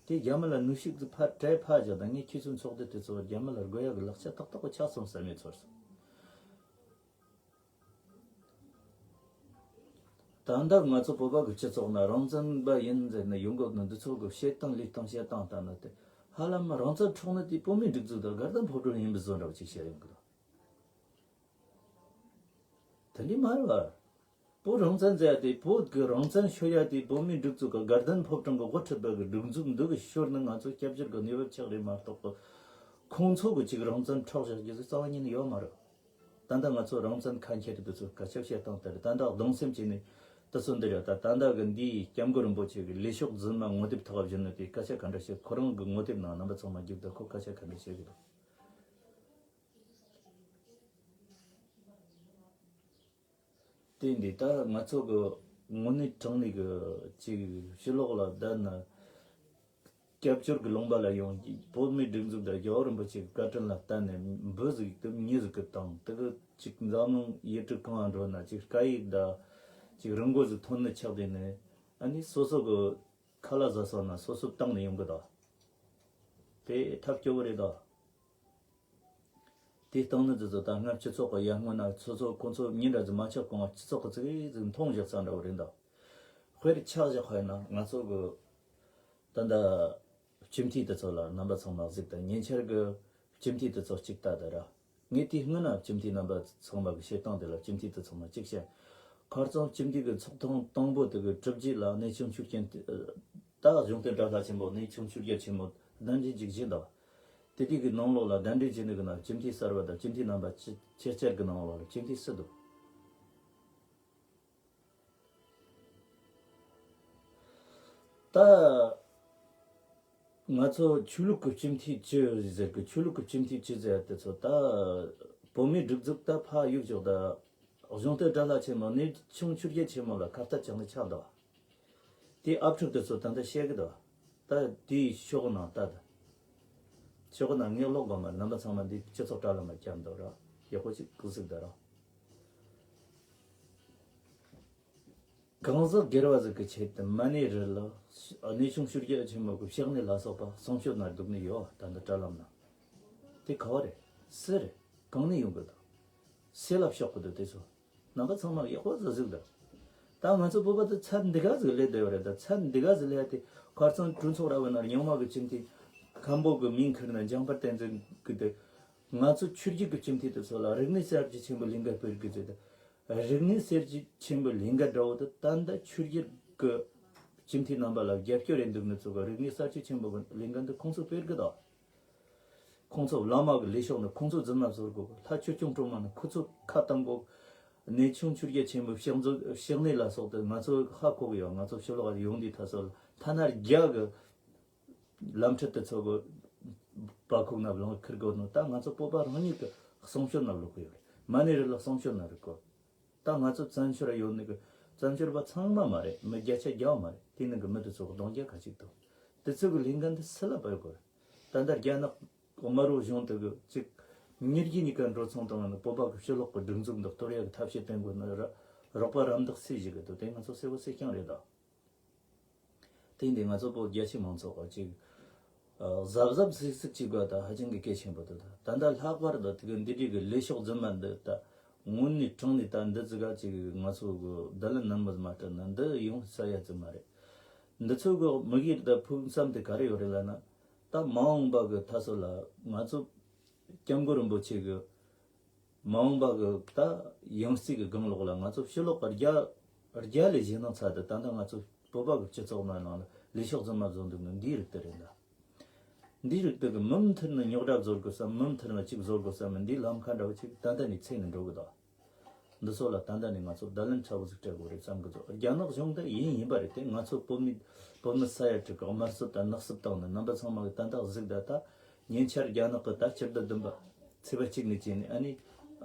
དེ་རྒྱ་མི་ལ་གནོན་ཤུགས་ཟིག་ཕར་སྤྲད་ཕར་བཞག་ད་ངས་ཁྱེད་ཚོའི་ཚོགས་འདུ་དེ་ཚོ་རྒྱ་མི་ལ་དགོས་ཡག་གི་ལག་ཆ་ཏག་ཏག་གི་ཆགས་སོང་བསམ་ཡས་ཚོར་སོང་། ད་ལྟ་ང་ཚོ་བོད་པ་གི་སྤྱི་ཚོགས་ན་རང་བཙན་པ་ཡིན་ཟེར་ནས་ཡོང་གི་ནི་འདི་ཚོ་གི་བཤད་སྟངས་ལས་སྟངས་བཤད་སྟངས་ལྟ་ན་དེ་ཧ་ལམ་རང་བཙན་འཕྲོག་ནི་དེ་བོད་མིའི་སྒྲིག་འཛུགས་དང་དགའ་ལྡན་ཕོ་བྲང་ཡིན་པའི་བཟོ་འདྲ་བ་ཅིག་བཤད་ཡོང་གི་འདུག་དེ་འདྲ་མ་རེད་བ། བོད་རང་བཙན་ཟེར་ཡ་དེ་བོད་གི་རང་བཙན་ཤོར་ཡ་དེ་བོད་མིའི་སྒྲིག་འཛུགས་གི་དགའ་ལྡན་ཕོ་བྲང་གི་དབུ་ཁྲིད་པ་གི་སྒྲིག་འཛུགས་འདི་གི་ཤོར་ནི་ང་ཚོ་སྐྱབས་བཅོལ་གི་གནས་བབ་ཆགས་རེད་མ་གཏོགས་གི་ཁོང་ཚོ་གི་ཅིག་རང་བཙན་འཕྲོག་བཞག་རྒྱུ་ཟིག་རྩ་བ་ཉིད་ནས་ཡོད་མ་རེད། ད་ལྟ་ང་ཚོ་རང་བཙན་ཁ་འཁྱེར་དུས་ཚོད་སྐད་ཆ་བཤད་སྟངས་དེར་ད་ལྟ་གདུང་སེམས་བྱས་ནས་ད་ཚོད་འདིར་ཡོད། ད་ད་ལྟ་གི་འདིའི་སྐྱབས་མགོན་རིན་པོ་ཆེ་གི་ལས་ཤོག་རྫུན་མ་ངོ་དེབ་ཐོག་བཞིན་ནས་དེ་སྐད་ཆ་ག་འདྲ་བཤད། ཁོ་རང་གི་ངོ་དེབ་ནང་རྣམ་པ་ཚང་མ་རྒྱུགས་ད་ཁོ་སྐད་ཆ་ག་འདྲ་བཤད་གི་འདུག་དེ་འདི་ད་ང་ཚོ་གི་དངོས་གནས་དྲང་གནས་གི་ཅིག་ཕྱི་ལོགས་ལ་བསྡད་ན། སྐྱབས་བཅོལ་གྱི་ལུང་པ་ལ་ཡོང་། བོད་མིའི་སྒྲིག་འཛུགས་དང་རྒྱལ་བ་རིན་པོ་ཆེ་གི་བཀའ་དྲིན་ལ་བརྟེན་ནས་འབུ་ཟིག་དེ་མྱི་ཟིག་གི་བཏང་། དེ་གི་ཅིག་འཛམ་གླིང་ཡུལ་གྲུ་གང་ང་འགྲོ་ན་ཅིག་སྐད་ཡིག་དང་ཅིག་རི་མགོ་ཟིག་ཐོན་ནི་ཆགས་དེ་ནས་ཨ་ནི་སོ་སོ་གི་ཁ་ལག་ཟ་ས་ན་སོ་སོ་བཏང་ནས་ཡོང་གི་དང་། དེ་ཐབས་སྐྱོ་བོ་རེད་དང་། དེ་བཏང་ནི་དེ་ཚོ་ད་སྔ་སྤྱི་ཚོགས་ཀྱི་ཡར་སྔོན་ན་སོ་སོ་ཁོང་ཚོ་མྱི་འདྲ་ཟིག་མ་ཆགས་གོང་སྤྱི་ཚོགས་ཀྱི་ཙི་གེ་ཟིག་མཐོང་བཞག་ས་འདྲ་བོ་རེད་དང་། དཔེར་ཆ་བཞག་པ་ཡིན་ན་ང་ཚོ་གི་ད་ལྟ་སྤྱི་འཐུས་དེ་ཚོ་ལ་རྣམ་པ་ཚང་མ་གཟིགས་དང་། ཉེ་ཆར་གི་སྤྱི་འཐུས་དེ་ཚོ་གཅིག་ལྟ་དང་ར། ངས་དེའི་སྔོན་ན་སྤྱི་འཐུས་རྣམ་པ་ཚང་མ་གི་བཤད་སྟངས་དེ་ལ་སྤྱི་འཐུས་དེ་ཚང་མ་གཅིག་བཤད། ཁ་རྩང་སྤྱི་འཐུས་ཀྱི་ཚོགས་ཐེངས་དང་པོ་དེ་གི་གྲུབ་རྗེས་ལ་གནས་ཆུང་ཆོས་རྒྱལ་ད་གཞུང་དོན་དགྲ་ལྷ་ཆེན་པོ་གནས་ཆུང་ཆོས་རྒྱལ་ཆེན་མོ་གདན་འདྲེན་ཅིག་བྱིན་དང་། དེ་དུས་ཀྱི་ནང་ལོགས་ལ་གདན་འདྲེན་བྱེད་ནི་གི་ནང་སྤྱི་འཐུས་གསར་བ་དང་སྤྱི་འཐུས་རྣམ་པ་ཕྱི་ཕྱི་གསལ་གི་ནང་ལོགས་ལ་སྤྱི་འཐུས་སུ་འདུག་ད་ང་ཚོ་ཆོས་ལུགས་ཀྱི་སྤྱི་འཐུས་ཅི་ཟེར་གི། ཆོས་ལུགས་ཀྱི་སྤྱི་འཐུས་ཅི་ཟེར་དེ་ཚོ་ད་བོད་མིའི་སྒྲིག་འཛུགས་ད་ཕ་ཡུག་ཅོག་ད་གཞུང་དོན་དགྲ་ལྷ་ཆེན་མོ་གནས་ཆུང་ཆོས་རྒྱལ་ཆེན་མོ་ལ་ཁ་གཏད་བཅག་ནི་ཆགས་འདུག་དེའི་ཨབ་ཕྲུག་དེ་ཚོ་ད་ལྟ་བཤད་གི་འདུག་ད་དེའི་ཤོག་ནང་ལྟ་ད། ཤོག་ནང་ངས་ཀློག་དགོས་མ་རེད། རྣམ་པ་ཚང་མ་འདི་སྤྱི་ཚོགས་དྲ་ལམ་ལ་བསྐྱབས་འདུག་ར། ཡག་པོ་ཅིག་གཟིགས་ད་ར། གང་ཟག་སྒེར་བ་ཟིག་གི་ཆེད་དུ་མ་ཎི་རུ་ལ་གནས་ཆུང་ཆོས་རྒྱལ་ཆེན་མོ་གི་ཕྱག་ནས་ལ་སོགས་པ་གསུང་ཆོས་ན་འདུག་ནི་ཡོད། ད་འདི་དྲ་ལམ་ན་དེ་ག་བ་རེད། སུ་རེད། གང་ནས་ཡོང་གི་འདུག་སུ་ལ་ཕྱོགས་གི་འདུག་དེ་ཚོ་རྣམ་པ་ཚང་མ་ཡག་པོ་ཟིག་གཟིགས་དང་། ད་ང་ཚོ་བོད་པ་དེ་ཚད་འདི་ག་ཟིག་སླེབས་བསྡད་ཡོད་རེད། ད་ཚད་འདི་ག་ཟིག་སླེབས་ཏེ་ཁ་རྩང་གྲོས་ཚོགས་ར་བ་ན་རྙིང་མ་གི་སྤྱི་འཐུས་མཁན་པོ་གི་མིང་ཁུར་ནས་འཇམ་དཔལ་བསྟན་འཛིན་གི་དེ། ང་ཚོ་ཆོས་བརྒྱུད་ཀྱི་སྤྱི་འཐུས་དེ་ཚོ་ལ་རིག་གནས་གསར་བརྗེ་ཆེན་པོའི་ལས་འགན་སྤེལ་དགོས་ཚུལ་དང་། རིག་གནས་གསར་བརྗེ་ཆེན་པོའི་ལས་འགན་འདྲ་བོ་དེ་ད་ལྟ་ཆོས་བརྒྱུད་ཀྱི་སྤྱི་འཐུས་རྣམ་པ་ལ་རྒྱབ་སྐྱོར་རེད་འདུག་ནི་ཚོ་གི་རིག་གནས་གསར་བརྗེ་ཆེན་པོ་གི་ལས་འགན་དེ་ཁོང་ཚོ་སྤེལ་གི་དང་། ཁོང་ཚོ་བླ་མ་གི་ལས་ཤོག་ནི་ཁོང་ཚོ་རྫུན་མ་བཟོ་དགོས། ལྷ་ཆོས་སྐྱོང་སྲུང་མ་ནི་ཁོ་ཚོ་ཁ་བཏང་དགོས། གནས་ཆུང་ཆོས་རྒྱལ་ཆེན་པོའི་ཕྱག་མཛོད་ཕྱག་གནས་ལ་སོགས་དེ་ང་ཚོ་ཧ་གོ་གི་ཡོད། ང་ཚོ་ཕྱི་ལོགས་ཡོང་དུས་ད་སོ་ཐ་ན་རྒྱ་གི་ལམ་ཁྲིད་དེ་ཚོ་གི་པ་ཁུག་ན་ལོང་ཁིར་གོ་ནོ། ད་ང་ཚོ་བོད་པ་རང་ཉིད་ཀྱི་གསུང་ཆོས་ན་ལོག་གི་ཡོད་རེད། མ་ཎི་རུ་ལ་གསུང་ཆོས་ན་རུ་གོ། ད་ང་ཚོ་བཙན་བྱོལ་ཡོད་ནི་གི་བཙན་བྱོལ་བ་ཚང་མ་མ་རེད། མི་བརྒྱ་ཆ་བརྒྱ་མ་རེད། དེ་ནང་གི་མི་དེ་ཚོ་གདོང་རྒྱ་ཁ་ཅིག་འདུག་དེ་ཚོ་གི་ལས་འགན་དེ་སུ་ལ་བབས་དགོས་རེད། ད་ལྟ་རྒྱ་ནག་དམར་པོ་གཞུང་དེ་གི་ཅིག་མྱི་རྒྱུ་གཉིས་ཀ་འགྲོ་སོང་བཏང་ནི་བོད་པ་གི་ཕྱི་ལོགས་གི་སྒྲིག་འཛུགས་འདི་གཏོར་ཡ་གི་ཐབས་ཤེས་བསྟེན་དགོས་ནི་ར་རོགས་པ་རམ་འདེགས་སུས་བྱེད་གི་འདུག་དེ་ང་ཚོ་གསལ་པོ་གསལ་རྐྱང་རེད་ད། དེ་འདི་ང་ཚོ་བོད་རྒྱ་ཆེ་མང་ཚོགས་ཀྱི་ཅིག་གཟབ་གཟབ་གཟིགས་གཟིགས་བྱེད་དགོས་ད་ཧ་ཅང་གི་གལ་ཆེན་པོ་འདུག་ད་ད་ལྟ་ལྷག་པར་དུ་དེ་གི་འདི་འདྲའི་གི་ལས་ཤོག་རྫུན་མ་འདི་ད་དངོས་གནས་དྲང་ནས་ད་འདི་ཙི་ག་ཅིག་ང་ཚོ་གི་བརྡ་ལན་ནན་མོ་མ་སྤྲད་ན་འདི་ཡོང་ས་ཡ་ཙི་མ་རེད། འདི་ཚོ་གི་དམིགས་ཡུལ་ད་ཕུགས་བསམ་དེ་ག་རེ་ཡོད་རེད་ལབ་ན། ད་མ་འོངས་པ་གི་ད་སོ་ལ་ང་ཚོ་སྐྱབས་མགོན་རིན་པོ་ཆེ་གི་མ་འོངས་པ་གི་ད་ཡང་སྲིད་གི་སྒང་ལོགས་ལ་ང་ཚོ་ཕྱི་ལོགས་གི་རྒྱ་རྒྱ་ལས་གཞན་དང་ཚ་དེ་ད་ལྟ་ང་ཚོ་བོད་པ་གི་སྤྱི་ཚོགས་ནང་ནང་ལ་ལས་ཤོག་རྫུན་མ་བཟོ་འདུག་ནི་འདིའི་རིགས་དེ་རེད་ད། འདིའི་རིགས་དེ་གི་མུ་མཐུད་ནས་རྙོག་དྲ་བཟོ་དགོས་བསམ། མུ་མཐུད་ནས་གཅིག་བཟོ་དགོས་བསམ། འདིའི་ལམ་ཁ་འདྲ་བོ་ཅིག་ད་ལྟ་ནས་ཚེ་ནས་འགྲོ་གི་འདུག་འདི་ཚོ་ལ་ད་ལྟ་ནས་ང་ཚོ་བརྡ་ལན་ཚ་བོ་ཟིག་སྤྲད་དགོས་རེད་བསམ་གི་འདུག་རྒྱ་ནག་གཞུང་དེ་ཡིན་ཡིན་པ་རེད་དེ། ང་ཚོ་བོད་མི་བོད་མི་ས་ཡ་དྲུག་གི་དམར་གསོད་དང་ནག་གསོད་བཏང་ནས་རྣམ་པ་ཚང་མ་གི་ད་ལྟ་གཟིགས་ད་ད་ཉེ་ཆར་རྒྱ་ནག་གི་ད་སྤྱི་ཟླ་བདུན་པ་ཚེས་པ་གཅིག་ནས་བྱས་ནས་ཨ་ནི་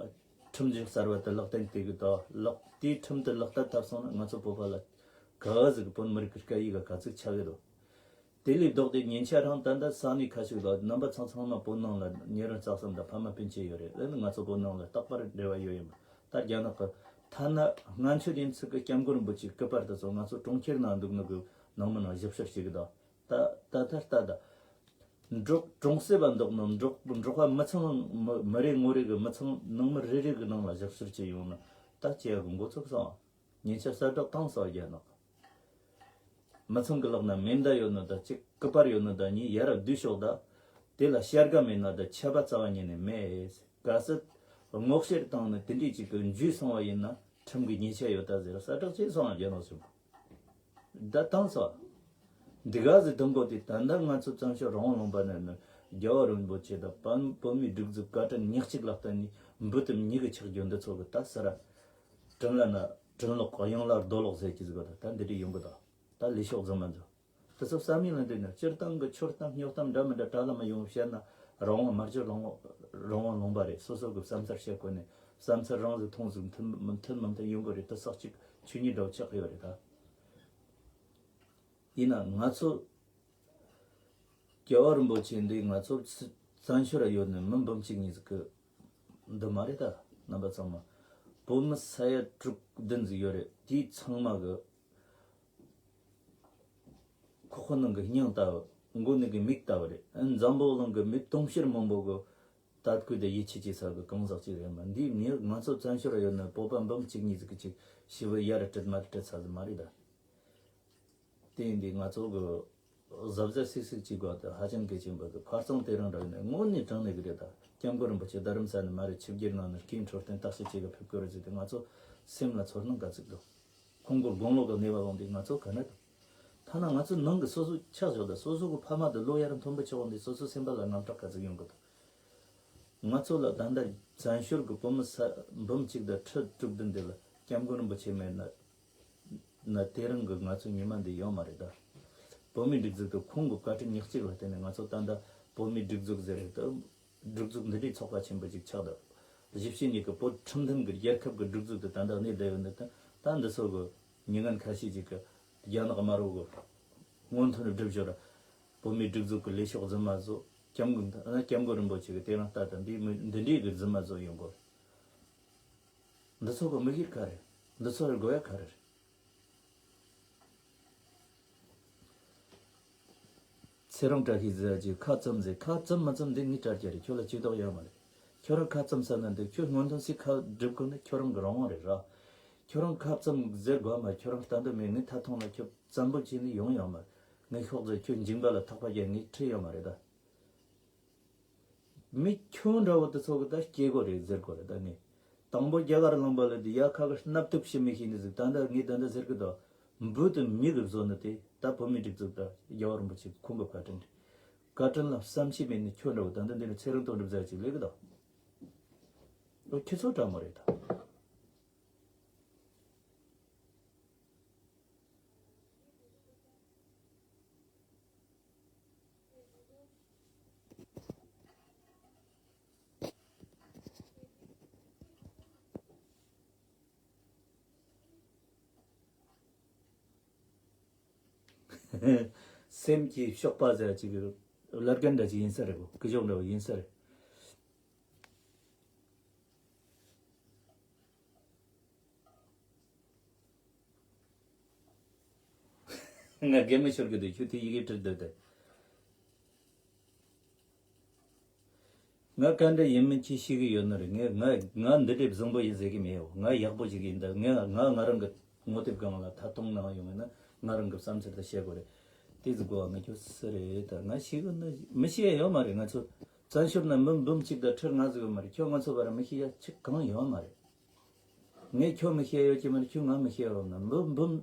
ཁྲིམས་གཞི་གསར་བ་དེ་ལག་བསྟན་བསྟན་གི་འདུག་ལག་དེའི་ཁྲིམས་དེ་ལག་བསྟར་བཏབ་སོང་ན་ང་ཚོ་བོད་པ་ལ་ག་ཟིག་གི་བོད་མི་རིགས་ཀྱི་སྐད་ཡིག་ག་ག་ཚོད་ཆགས་གི་འདུག་དེ་ལས་ལྡོག་སྟེ་ཉེ་ཆར་རང་ད་ལྟ་ས་གནས་ཁ་ཤས་ལ་རྣམ་པ་ཚང་ཚང་མ་བོད་ནང་ལ་ཉེ་རིང་རྩ་གསུམ་དང་ཕ་མ་སྤུན་མཆེད་ཡོད་རེད། ཨ་ནི་ང་ཚོ་བོད་ནང་ལ་རྟག་པར་འབྲེལ་བ་ཡོད་ཡིན་པ། ད་རྒྱ་ནག་གི་ཐ་ན་སྔ་མཆོད་ཡིན་ཚུལ་གྱི་སྐྱབས་མགོན་རིན་པོ་ཆེའི་སྐུ་པར་དེ་ཚོ་ང་ཚོ་གྲོང་ཁྱེར་ནང་འདུག་ནི་གི་ནང་མི་ནང་ཞིབ་བཤེར་བྱེད་གི་འདུག་ད་ད་ད་ལྟ་ད་འབྲོག་གྲོང་གསེབ་པ་འདུག་ནི་འབྲོག་འབྲོག་པ་མི་ཚང་མི་མི་རེ་ངོ་རེ་གི་མི་ཚང་ནང་མི་རེ་རེ་གི་ནང་ལ་ཞིབ་བཤེར་བྱེད་ཡོང་ན་ད་ཅི་ཡ་གི་འགོ་ཚུགས་སོང་། ཉེ་ཆར་གསལ་བསྒྲགས་བཏང་སོང་། རྒྱ་ནག་མི་ཚང་གི་ལག་ན་མེ་མདའ་ཡོད་ནི་དང་གཅིག་སྐུ་པར་ཡོད་ནི་དང་གཉིས་ཡར་བསྡུས་ཤོག་ད། དེ་ལ་བྱ་དགའ་མེད་ན་ད་ཆད་པ་རྩ་བ་ཉིད་ནས་མེད། གལ་སྲིད་སྔོག་བཤེར་བཏང་ནས་དེ་འདྲས་ཅིག་གི་འཇུས་སོང་བ་ཡིན་ན་ཁྲིམས་ཀྱི་ཉེས་ཆད་ཡོད་ད་ཟེར་གསལ་བསྒྲགས་བྱས་སོང་། རྒྱ་ནག་གཞུང་ད་བཏང་སོང་། འདི་ག་ཟིག་དུམ་གོ་དེ་ད་ལྟ་ང་ཚོ་བཙན་བྱོལ་རང་དབང་ལུང་པ་ནས་ནི་རྒྱལ་བ་རིན་པོ་ཆེ་དང་བོད་མིའི་སྒྲིག་འཛུགས་བཀའ་དྲིན་ཉག་གཅིག་ལ་བརྟེན་ནས་འབུ་དུམ་གཉིས་ཀྱི་ཆག་རྒྱུ་འདི་ཚོ་གི་ད་ས་ར། དྲིན་ལ་ན་དྲིན་ལོག་གཡང་ལ་རྡོ་ལོག་ཟེར་གྱི་ཟིག་གོ་ད་ད་འདི་འདྲས་ཡོང་གི་ད། ད་ལས་ཤོག་རྫུན་མ་འདི། དེ་ཚོ་བསམ་ཡུལ་ལ་འདི་ནི་སྤྱིར་བཏང་གི་འཁྱོར་གཏམ་སྨྱོ་གཏམ་འདྲ་མི་འདྲ་དྲ་ལམ་མ་ཡོང་བཤད་ན་རང་དབང་མ་འཇོག་རང་དབང་རང་དབང་ལུང་པ་རེད། སོ་སོ་གི་བསམ་ཚུལ་བཤད་དགོས་ནས་བསམ་ཚུལ་རང་ཟིག་མཐོང་ཟིག་མཐུན་མི་མཐུན་མི་མཐུན་ཡོང་གི་རེད། དེ་སག་ཅིག་ཆོས་ཉིད་འདྲ་བོ་ཆགས་ཀྱི་ཡོད་རེད་ད། ཡིན་ན་ང་ཚོ་རྒྱལ་བ་རིན་པོ་ཆེ་འདི་ང་ཚོ་བཙན་བཙན་བྱོལ་ར་ཡོད་ནི་མི་འབུམ་གཅིག་གཉིས་ཟིག་གི་འདི་མ་རེད་ད། རྣམ་པ་ཚང་མ་བོད་མི་ས་ཡ་དྲུག་བདུན་ཟིག་ཡོད་རེད། དེའི་ཚང་མ་གི་ཁོག་པ་ནང་གི་སྙིང་ལྟ་བུ། མགོ་ནང་གི་མིག་ལྟ་བུ་རེད། འཛམ་བུ་གླིང་གི་མི་དུང་ཕྱུར་མང་པོ་གི་དད་གུས་དང་ཡིད་ཆེས་བྱེད་ས་གི་གང་ཟག་ཅིག་རེད་མ། འདིའི་མི་ང་ཚོ་བཙན་བྱོལ་ར་ཡོད་ནི་བོད་པ་འབུམ་གཅིག་གཉིས་ཟིག་གི་ཅིག་ཞི་བའི་ཡར་སྤྲད་མར་སྤྲད་ས་ཟིག་མ་རེད་ད། དེ་ཡིན་དུས་ང་ཚོ་གི་གཟབ་གཟབ་སིག་སིག་བྱེད་དགོས་དེ་ཧ་ཅང་གལ་ཆེན་པོ་གི་ཁ་རྩང་དེ་རིང་རག་ནས་དངོས་གནས་དྲང་གནས་གི་རེད་ད། སྐྱབས་མགོན་རིན་པོ་ཆེ་རྡ་རམ་ས་ནས་མ་རེད། ཆིབས་བསྒྱུར་གནང་ནས་སྐུའི་འཕྲོད་བསྟེན་བརྟག་དཔྱད་བྱེད་གི་ཕེབས་དགོས་རེད་ཟེར་ཏེ་ང་ཚོ་སེམས་ལ་ཚོར་སྣང་ག་ཚོད་འདུག་ཁོང་གི་དགུང་ལོ་གི་གནས་བབ་འོང་དུས་ང་ཚོ་ག་ན་འདུག་ཐ་ན་ང་ཚོ་ནང་གི་སོ་སོ་ཆགས་བཞག་ད་སོ་སོ་གི་ཕ་མ་དེ་ལོ་ཡར་མཐོན་པོ་ཆགས་འོང་དུས་སོ་སོ་སེམས་པ་ལ་དངངས་སྐྲག་ག་ཚོད་ཡོང་གི་འདུག་ང་ཚོ་ལ་ད་ལྟ་བཙན་བྱོལ་གི་བོད་མི་ས་འབུམ་གཅིག་དང་ཁྲི་དྲུག་བདུན་དེ་ལ་སྐྱབས་མགོན་རིན་པོ་ཆེ་མེད་ན། ན་དེ་རིང་གི་ང་ཚོ་ཉི་མ་འདི་ཡོད་མ་རེད་ད། བོད་མིའི་སྒྲིག་འཛུགས་དེ་ཁོང་གི་བཀའ་དྲིན་ཉག་གཅིག་ལ་བརྟེན་ནས་ང་ཚོ་ད་ལྟ་བོད་མིའི་སྒྲིག་འཛུགས་ཟེར་རེད་ད། སྒྲིག་འཛུགས་འདི་འདྲའི་ཚོགས་པ་ཆེན་པོ་ཅིག་ཆགས་འདུག་གཞིས་བྱེས་གཉིས་ཀྱི་བོད་ཁྲིམས་མཐུན་གྱི་རྒྱལ་ཁབ་ཀྱི་སྒྲིག་འཛུགས་དེ་ད་ལྟ་གནས་བསྡད་ཡོད་འདི་ད་ད་འདི་ཚོ་གི་མྱི་ངན་ཁ་ཤས་ཅིག་གི་རྒྱ་ནག་དམར་པོ་གི་སྔོན་ཐོན་སྒྲུབ་སྦྱོར་བོད་མིའི་སྒྲིག་འཛུགས་ཀྱི་ལས་ཤོག་རྫུན་མ་བཟོ། སྐྱབས་མགོན་ད་སྐྱབས་མགོན་རིན་པོ་ཆེ་གི་དེ་རིང་ལྟ་ད་འདི་མི་འདི་འདྲའི་གི་རྫུན་མ་བཟོ་ཡོང་གོ། འདི་ཚོ་གི་དམིགས་ཡུལ་ག་རེ། འདི་ཚོ་རེ་དགོས་ཡ་ག་རེ་རེད། ཁྱེད་རང་བཀྲ་ཤིས་ཟེར་གྱི་ཁ་བཙུམ་ཟེར། ཁ་བཙུམ་མ་བཙུམ་འདི་ངའི་དྲ་རྒྱ་རེད། ཁྱོད་ལ་ཅི་ལྟོགས་ཡོད་མ་རེད། ཁྱོད་རང་ཁ་བཙུམ་ས་ན་འདུག་ཁྱོད་སྔོན་ཐོན་སའི་ཁ་སྒྲུབ་དགོས་ན་ཁྱོད་རང་གི་རང་དབང་རེད་ར། ཁྱོད་རང་ཁ་བཙུམ་ཟེར་དགོས་མ། ཁྱོད་རང་ལྟ་འདོད་མེད། ངས་ཐད་གཏོང་ལ་ཁྱོད་བཙན་པོ་བྱས་ནས་ཡོང་ཡོད་མ་རེད། ངས་ཤོག་ཟེར། ཁྱོད་མཇིང་པ་ལ་ཐག་པ་རྒྱག་ངས་ཁྲིད་ཡོད་མ་རེད་ད། མི་ཁྱོད་འདྲ་བོ་དེ་ཚོ་གི་ད་སྐྱེ་སྒོ་རེད་ཟེར་དགོས་རེད་ད་ངས། དང་པོ་རྒྱ་གར་ལུང་པ་ལ་དེ་ཡ་ཁ་གི་སྣབས་ཐུབ་ཤི་མི་ཤི་ནི་ཟིག་ད་ལྟ་ངས་ད་ལྟ་ཟེར་གི་ད། འབུ་དེ་མི་གི་བཟོ་ནི་དེ་ད་བོད་མི་སྒྲིག་འཛུགས་ད་རྒྱལ་བ་རིན་པོ་ཆེ་ཁོང་གི་བཀའ་དྲིན་རེད། བཀའ་དྲིན་ལ་བསམ་ཤེས་མེད་ནི་ཁྱོད་འདྲ་བོ་ད་ལྟ་འདི་ནི་ཚེ་རིང་དོན་གྲུབ་ཟེར་ཅིག་ལས་གི་ད། ཁྱོད་ཚོ་དྲང་མོ་རེད་ད། སེམས་ཀྱི་གཤོག་པ་ཟེར་ཅིག་བླ་རྒན་འདྲ་ཅིག་ཡིན་ས་རེད་གོ། སྐུ་ཞབས་འདྲ་བོ་ཡིན་ས་རེད། ང་རྒན་མོ་ཤོར་གི་འདུག་ཁྱོད་དེ་ཡི་གེ་བྲིས་འདོད་དེ། ང་ག་འདྲ་ཡིན་མིན་ཁྱེད་ཤེས་གི་ཡོད་ནི་རེད། ངས་ང་ང་འདི་འདྲའི་བཟང་པོ་ཡིན་ཟེར་གི་མེད་འོ། ང་ཡག་པོ་ཞིག་ཡིན་ད། ང་ང་ང་རང་གི་ངོ་དེབ་སྒང་ལ་ཐད་གཏོང་གནང་ཡོང་ཡིན་ན་ང་རང་གི་བསམ་ཚུལ་དེ་བཤད་དགོས་རེད། དེ་ཟིག་གོ་བ་ང་ཁྱོད་སུ་རེད་ད། ང་ཤེས་གི་ནི་མི་ཤེས་ཡ་ཡོད་མ་རེད། ང་ཚོ་བཙན་བྱོལ་ན་མི་འབུམ་གཅིག་དང་ཁྲི་ལྔ་ཟིག་ཡོད་མ་རེད། ཁྱོད་ང་ཚོ་བར་མི་ཤེས་ཡ་ཆི་གང་ཡོད་མ་རེད། ངས་ཁྱོད་མི་ཤེས་ཡོད་ཀྱི་མ་རེད། ཁྱོད་ང་མི་ཤེས་ཡོད་ན་འབུམ་འབུམ་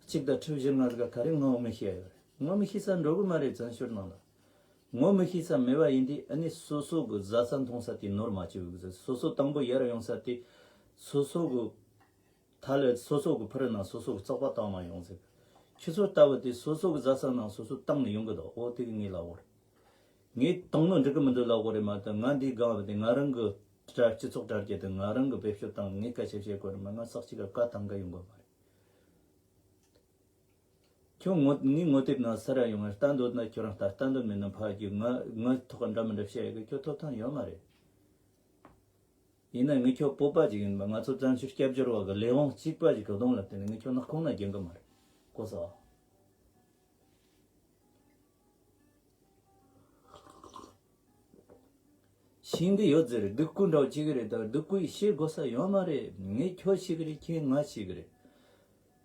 གཅིག་དང་ཁྲི་བཞི་ལྔ་ཟིག་ག་རེ་ངོ་མི་ཤེས་ཡོད་རེད། ངོ་མི་ཤེས་ས་འགྲོ་གི་མ་རེད། བཙན་བྱོལ་ནང་ལ་ངོ་མི་ཤེས་ས་མེད་པ་ཡིན་དུས་ཨ་ནི་སོ་སོ་གི་བཟའ་ས་འཐུང་ས་དེ་ནོར་མ་བཅུག་གི་ཟེར། སོ་སོ་དང་པོ་ཡར་ཡོང་ས་དེ་སོ་སོ་གི་ཐ་ལ་སོ་སོ་གི་ཕུ་རུ་ནང་སོ་སོ་གི་བཙོག་པ་བཏང་མ་ཡོང་ཟེར། ཁྱེད་ཚོ་ལྟ་བུ་དེ་སོ་སོ་གི་བཟའ་ས་ནང་སོ་སོ་བཏང་ནས་ཡོང་གི་འདུག་འོ་དེ་གི་ངའི་ལབ་དགོས་རེད། ངས་བཏང་ནོ་འགྲིག་གི་མི་འདུག་ལབ་དགོས་རེད་མ་གཏོགས། ང་འདིའི་སྒང་ལ་དེ་ང་རང་གི་དྲ་སྤྱི་ཚོགས་དྲ་རྒྱ་དེ་ང་རང་གི་བེད་སྤྱོད་བཏང་། ངས་སྐད་ཆ་བཤད་དགོས་རེད་མ། ང་ས་གཅིག་ག་བཀའ་བཏང་གི་ཡོང་གི་མ་རེད། ཁྱོད་ངོ་ངའི་ངོ་དེབ་ནང་སུ་ར་ཡོང་ང་ལྟ་འདོད་ན་ཁྱོད་རང་ལྟ། ལྟ་འདོད་མེད་ན་ཕར་རྒྱུགས། ང་ངའི་ཐོག་འདྲ་མི་འདྲ་བཤད་ཡོད་གི། ཁྱོད་ཐོབ་ཐང་ཡོད་མ་རེད། ཡིན་ན་ངས་ཁྱོད་བོད་པ་ཅིག་ཡིན་པ། ང་ཚོ་བཙན་བྱོལ་སྐྱབས་བཅོལ་བ་གི་ལས་དབང་གཅིག་པ་ཞིག་གི་གདོང་ལ་བལྟས་ནས་ངས་ཁྱོད་ནག་ཁུང་ན་འགྱིང་གི་མ་རེད། གོ་སོང་། ཤེས་འདི་ཡོད་ཟེར། སྡུག་ཀུ་འདྲ་བོ་ཅིག་རེད་ད། སྡུག་ཀུ་ཡི་ཤེས་དགོས་ས་ཡོད་མ་རེད། ངས་ཁྱོད་ཤེས་གི་རེད། ཁྱེད་ང་ཤེས་གི་རེད།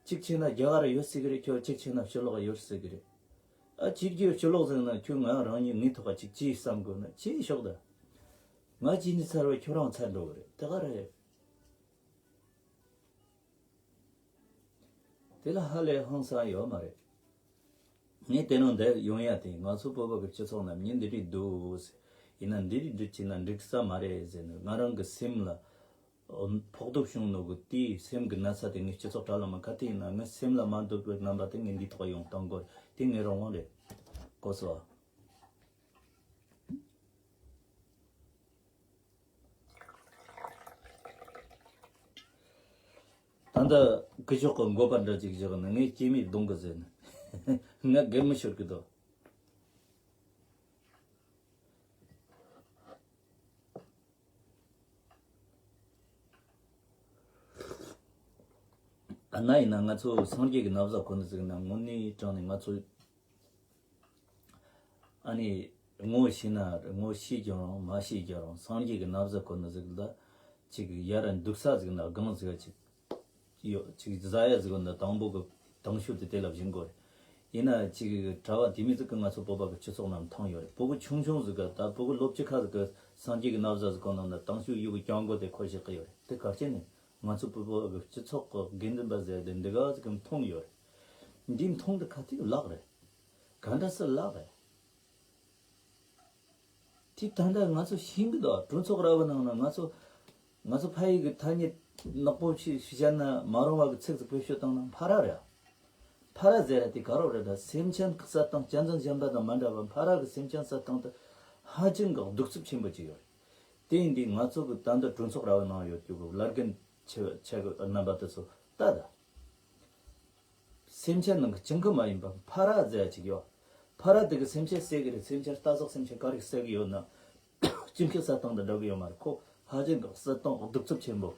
གཅིག་བྱས་ན་རྒྱ་གར་ཡོད་སྲིད་གི་རེད། ཁྱོད་གཅིག་བྱས་ན་ཕྱི་ལོགས་ཡོད་སྲིད་གི་རེད། ཨ་ཅིག་གི་ཕྱི་ལོགས་ཟེར་ན་ཁྱོད་ང་རང་ཉིད་ངའི་ཐོག་ག་ཅིག་ཅིག་བསམ་དགོས་ན་ཅིག་ཤོག་ད། ང་ཅིག་ནི་ཚར་བས་ཁྱོད་རང་ཚར་འགྲོ་གི་རེད། དེ་ག་རེད། དེ་ལ་ཧ་ལས་ཧང་སང་ཡོད་མ་རེད། ངས་དེ་ནང་འདིར་ཡོང་ཡ་དེ་ང་ཚོ་བོད་པ་གི་སྤྱི་ཚོགས་ནང་མི་འདི་འདྲས་འདུག་ཟེར། ཡིན་ན་འདི་འདྲས་འདྲས་བྱས་ན་འགྲིག་ས་མ་རེད་ཟེར་ནས་ང་རང་གི་སེམས་ལ་ཕོག་ཐུག་བྱུང་ནོ་གི་དེའི་སེམས་ཀྱི་ན་ཚ་དེ་ངས་སྤྱི་ཚོགས་དྲ་ལམ་ག་དེ་ཡིན་ན་ངའི་སེམས་ལ་མ་འདོད་པའི་རྣམ་པ་དེ་ངས་འདིའི་ཐོག་ཡོང་གཏོང་དགོས་རེད། དེ་ངའི་རང་དབང་རེད། གོ་སོང་། ད་ལྟ་སྐུ་ཞབས་ཀྱི་འགོ་པ་འདྲ་ཅིག་བཞག་ནས་ངས་སྐྱེས་མའི་གདོང་གི་ཟེར་ནས་ང་རྒན་མོ་ཤོར་གི་འདུག་ཨ་ན་ཡིན་ན་ང་ཚོ་སངས་རྒྱས་ཀྱི་ན་བཟའ་གོན་ནས་ཟིག་ན་དངོས་གནས་དྲང་ནས་ང་ཚོ་ཨ་ནི་ངོ་ཤེས་ན་ངོ་ཤེས་ཀྱང་རུང་མ་ཤེས་ཀྱང་རུང་སངས་རྒྱས་ཀྱི་ན་བཟའ་གོན་ནས་ཟིག་ལ་ཅིག་ཡར་འདུག་ས་ཟིག་ན་སྒང་ཟིག་ཅིག་ཡོད་ཅིག་ཟ་ཡ་ཟིག་ན་དང་པོ་གི་དང་ཤོས་དེ་དེ་ལ་བཞིན་དགོས་རེད། ཡིན་ན་ཅིག་གྲྭ་བ་དེ་མི་ཟིག་གི་ང་ཚོ་བོད་པ་གི་སྤྱི་ཚོགས་ནང་མཐོང་ཡོད་རེད། ཕྲུ་གུ་ཆུང་ཆུང་ཟིག་གི་ད་ཕྲུ་གུ་ལོ་བཅུ་ཁ་ཟིག་གི་སངས་རྒྱས་ཀྱི་ན་བཟའ་ཟིག་གོན་ནང་ན་དང་ཤོས་ཡུ་གི་གྱང་གོ་དེ་ཁོ་བཞག་གི་ཡོད་རེད། དེ་ག་རེ་བྱས་ནས་ང་ཚོ་བོད་པ་གི་སྤྱི་ཚོགས་གི་དགེ་འདུན་པ་ཟེར་དེ་འདི་ག་ཟིག་གི་མཐོང་ཡོད་རེད། འདི་མཐོང་དེ་ག་དུས་ལག་རེད། ག་འདྲ་སེ་ལག་རེད། དེ་ད་ལྟ་ང་ཚོ་ཤེས་གི་འདུག་གྲོས་ཚོགས་ར་བའི་ནང་ན་ང་ཚོ་ང་ཚོ་ཕ་ཡུལ་གི་ཐ་སྙད་ནག་པོ་ཞིག་ཞིག་བཤད་ན་མ་རུང་བ་གི་ཚིག་ཟིག་བེད་སྤྱོད་བཏང་ན་ཕ་ར་རེད། ཕ་ར་ཟེར་ར་དེ་ག་རོ་རེད་ད། སེམས་ཅན་གི་བསད་སྟངས་གཅན་གཟན་གཞན་པ་དང་མ་འདྲ་བ། ཕ་ར་གི་སེམས་ཅན་བསད་སྟངས་དེ་ཧ་ཅང་གི་གདུག་རྩུབ་ཆེན་པོ་ཅིག་ཡོད་རེད། དེ་ཡིན་དུས་ང་ཚོ་གི་ད་ལྟ་གྲོས་ཚོགས་ར་བའི་ནང་ཡོད་རྒྱུ་གི་བླ་རྒན་ཆེ་ཆེ་གི་རྣམ་པ་དེ་ཚོ་ལྟ་ད། སེམས་ཅན་ནང་གི་སྤྱང་ཀི་མ་ཡིན་པ་ཕ་ར་ཟེར་ཡ་ཅིག་ཡོད། ཕ་ར་དེ་གི་སེམས་ཅན་བསད་གི་རེད། སེམས་ཅན་རྟ་ཟོག་སེམས་ཅན་ག་རེ་བསད་གི་ཡོད་ན་སྤྱང་ཀི་བསད་སྟངས་དང་འདྲ་གི་ཡོད་མ་རེད། ཁོ་ཧ་ཅང་གི་བསད་སྟངས་གདུག་རྩུབ་ཆེན་པོ།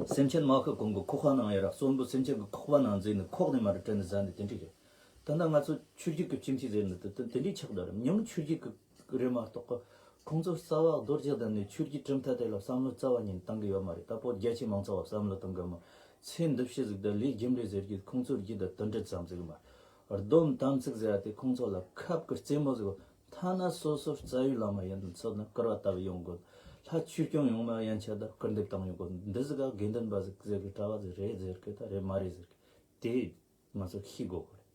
སེམས་ཅན་མ་ཤི་གོང་གི་ཁོག་པ་ནང་ཡོད་ར། གསོན་པོ་སེམས་ཅན་གི་ཁོག་པ་ནང་འཛུལ་ནས་ཁོག་ནས་མར་དྲན་ནས་ཟ་ནས་དེ་འདྲ་རེད། ད་ལྟ་ང་ཚོ་ཆོས་བརྒྱུད་ཀྱི་སྤྱི་འཐུས་ཟེར་ནི་དེ་དེ་དེ་འདྲའི་ཆགས་འདུག་རེད། མྱིང་ཆོས་བརྒྱུད་ཀྱི་རེད་མ་གཏོགས་ཁོང་ཚོ་རྩ་བ་རྡོ་རྗེ་གདན་ནས་ཆོས་བརྒྱུད་གྲུབ་མཐའ་དེ་ལ་བསམ་བློ་རྩ་བ་ཉིད་གཏོང་གི་ཡོད་མ་རེད། ད་བོད་རྒྱ་ཆེ་མང་ཚོགས་ལ་བསམ་བློ་གཏོང་གི་མ། ཚེ་འདི་ཕྱི་ཟིག་དང་ལས་རྒྱུ་འབྲས་ཟེར་རྒྱུ་ཁོང་ཚོའི་རྒྱུད་དུ་དོན་འགྲུབ་ཙམ་ཟིག་མ། སྡོམ་དམ་ཚིག་ཟེར་བ་དེ་ཁོང་ཚོ་ལ་ཁབ་ཀྱི་རྩེ་མོ་ཟིག་ཐ་ན་སོ་སོར་རྩ་བའི་བླ་མ་ཡིན་ཚོད་ན་སྐུར་བ་བཏབ་ཡོང་དགོས། ལྷ་ཆོས་སྐྱོང་ཡོང་མ་ཡན་ཆད་ད་སྐུར་འདེབས་བཏང་ཡོང་དགོས། འདི་ཟིག་ག་དགེ་འདུན་པ་ཟིག་ཟེར་གི་གྲྭ་བ་ཟིག་རེད་ཟེར་གི་ད་རེད་མ་རེད་ཟེར་གི་དེ་ང་ཚོ་ཤེས་དགོས་གི་རེད།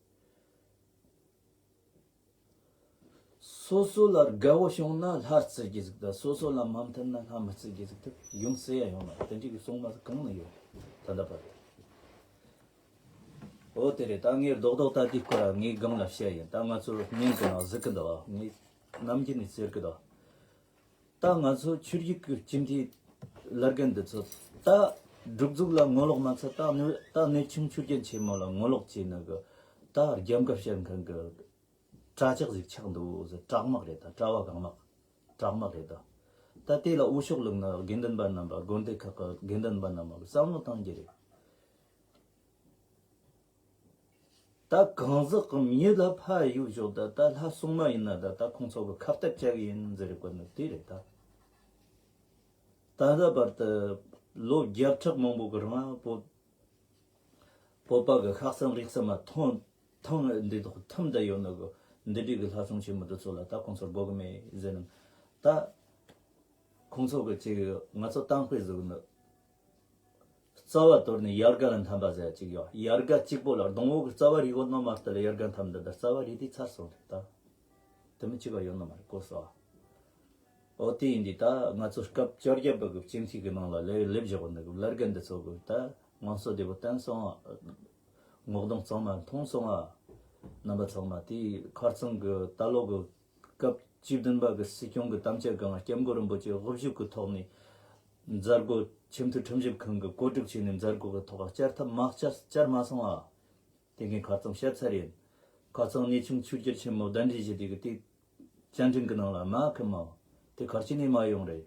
སོ་སོ་ལ་དགའ་བོ་བྱུང་ན་ལྷ་བརྩི་རྒྱུ་ཟིག་དང་སོ་སོ་ལ་མ་མཐུན་ན་ལྷ་མི་བརྩི་རྒྱུ་ཟིག་ཐུབ་ཡོང་སྲིད་ཡ་ཡོང་ན་དེ་འདྲའི་གི་གསུང་མ་ཟིག་གང་ནས་ཡོང་ད་ལྟ་བར་དུ། འོ་དེ་རེད། ད་ངས་རྡོག་རྡོག་ད་དེའི་སྐོར་ལ་ངས་སྒང་ལ་བཤད་ཡིན། ད་ང་ཚོ་སྙིང་གི་ནང་གཟིགས་གི་འདུག་ངས་ནམ་རྒྱུན་ནས་ཟེར་གི་འདུག་ད་ང་ཚོ་ཆོས་བརྒྱུད་ཀྱི་སྤྱི་འཐུས་བླ་རྒན་འདི་ཚོ་ད་སྒྲིག་འཛུགས་ལ་ངོ་ལོག་མ་ཚད་ད་ནི་ད་གནས་ཆུང་ཆོས་རྒྱལ་ཆེན་མོ་ལ་ངོ་ལོག་བྱས་ནི་གི་ད་རྒྱབ་འགལ་བྱེད་མཁན་གི་གྲྭ་ཆག་ཟིག་ཆགས་འདུག་ཟེར། གྲྭ་དམག་རེད་ད། གྲྭ་བ་གང་དམག་གྲྭ་དམག་རེད་ད། ད་དེ་ལ་འོས་ཤོག་བླུགས་ན་དགེ་འདུན་པ་རྣམ་པ་དགོན་སྡེ་ཁག་གི་དགེ་འདུན་པ་རྣམ་པ་གི་བསམ་བློ་གཏོང་རྒྱུ་རེད། ད་གང་ཟག་གི་མྱི་ལ་ཕ་ཡུལ་ཞོག་ད་ད་ལྷ་སྲུང་མ་ཡིན་ན་ད་ད་ཁོང་ཚོ་གི་ཁ་གཏད་བཅག་གི་ཡིན་ཟེར་དགོས་ནི་དེ་རེད་ད། ད་ལྟ་བར་དུ་ལོ་བརྒྱ་ཕྲག་མང་པོ་གི་རིང་བོད་བོད་པ་གི་ཤ་གསང་རུས་གསང་མ་ཐོང་ཐང་འདི་དག་ཐམ་ད་ཡོད་ནི་གི་འདི་འདྲའི་གི་ལྷ་སྲུང་ཆེན་མོ་འདི་ཚོ་ལ་ད་ཁོང་ཚོར་དགོས་གི་མེད་ཟེར་ནི་ད། ཁོང་ཚོ་གི་ཅིག་ང་ཚོ་གཏམ་དཔེ་ཟིག་ནི། རྩ་བ་དོར་ནས་ཡལ་ག་ལ་འཐམ་པ་ཟེར་ཅིག་ཡོད། ཡལ་ག་གཅིག་པོ་ལ་སྡོང་བོ་གི་རྩ་བ་རིག་ཡོད་ནོ་མ་གཏོགས་ལ་ཡལ་ག་འཐམ་འདི་ད་རྩ་བ་རིག་དུས་ཚར་སོང་རེད་ད། དེ་མི་གཅིག་ག་ཡོད་ནོ་མ་རེད་གོ་སོ། འོ་དེ་ཡིན་དུས་ད་ང་ཚོ་སྐབས་བཅོ་བརྒྱད་པ་གི་སྤྱི་འཐུས་གི་ནང་ལ་ལས་སླེབས་བཞག་ནི་གི་བླ་རྒན་འདི་ཚོ་གི་ད་ངང་སོ་བདེ་པོ་བསྟན་སོང་ཨ། ངོ་གདོང་གཙང་མ་མཐོང་སོང་ཨ། རྣམ་པ་ཚང་མ་དེའི་ཁ་རྩང་གི་ད་ལོ་གི་སྐབས་བཅུ་བདུན་པ་གི་སྲིད་སྐྱོང་གི་དམ་བཅའ་སྒང་སྐྱབས་མགོན་རིན་པོ་ཆེ་དབུ་བཞུགས་ཀྱི་ཐོག་ནས་མཛད་སྒོ་ཆེས་མཐོའི་ཁྲིམས་ཞིབ་ཁང་གི་བཀོད་སྒྲིག་བྱས་ནས་མཛད་སྒོ་གི་ཐོག་བསྐྱར་ཐབས་མ་བསྐྱར་བསྐྱར་མ་སོང་ཨ། དེ་ངས་ཁ་རྩང་བཤད་ཚར་ཡིན། ཁ་རྩང་གནས་ཆུང་ཆོས་རྒྱལ་ཆེན་མོ་གདན་འདྲེན་བྱས་དུས་ཀྱི་དེ་བཅའ་ཁྲིམས་ཀྱི་ནང་ལ་མ་ཁི་མའོ། དེ་གར་ཅི་ནས་མ་ཡོང་རེད།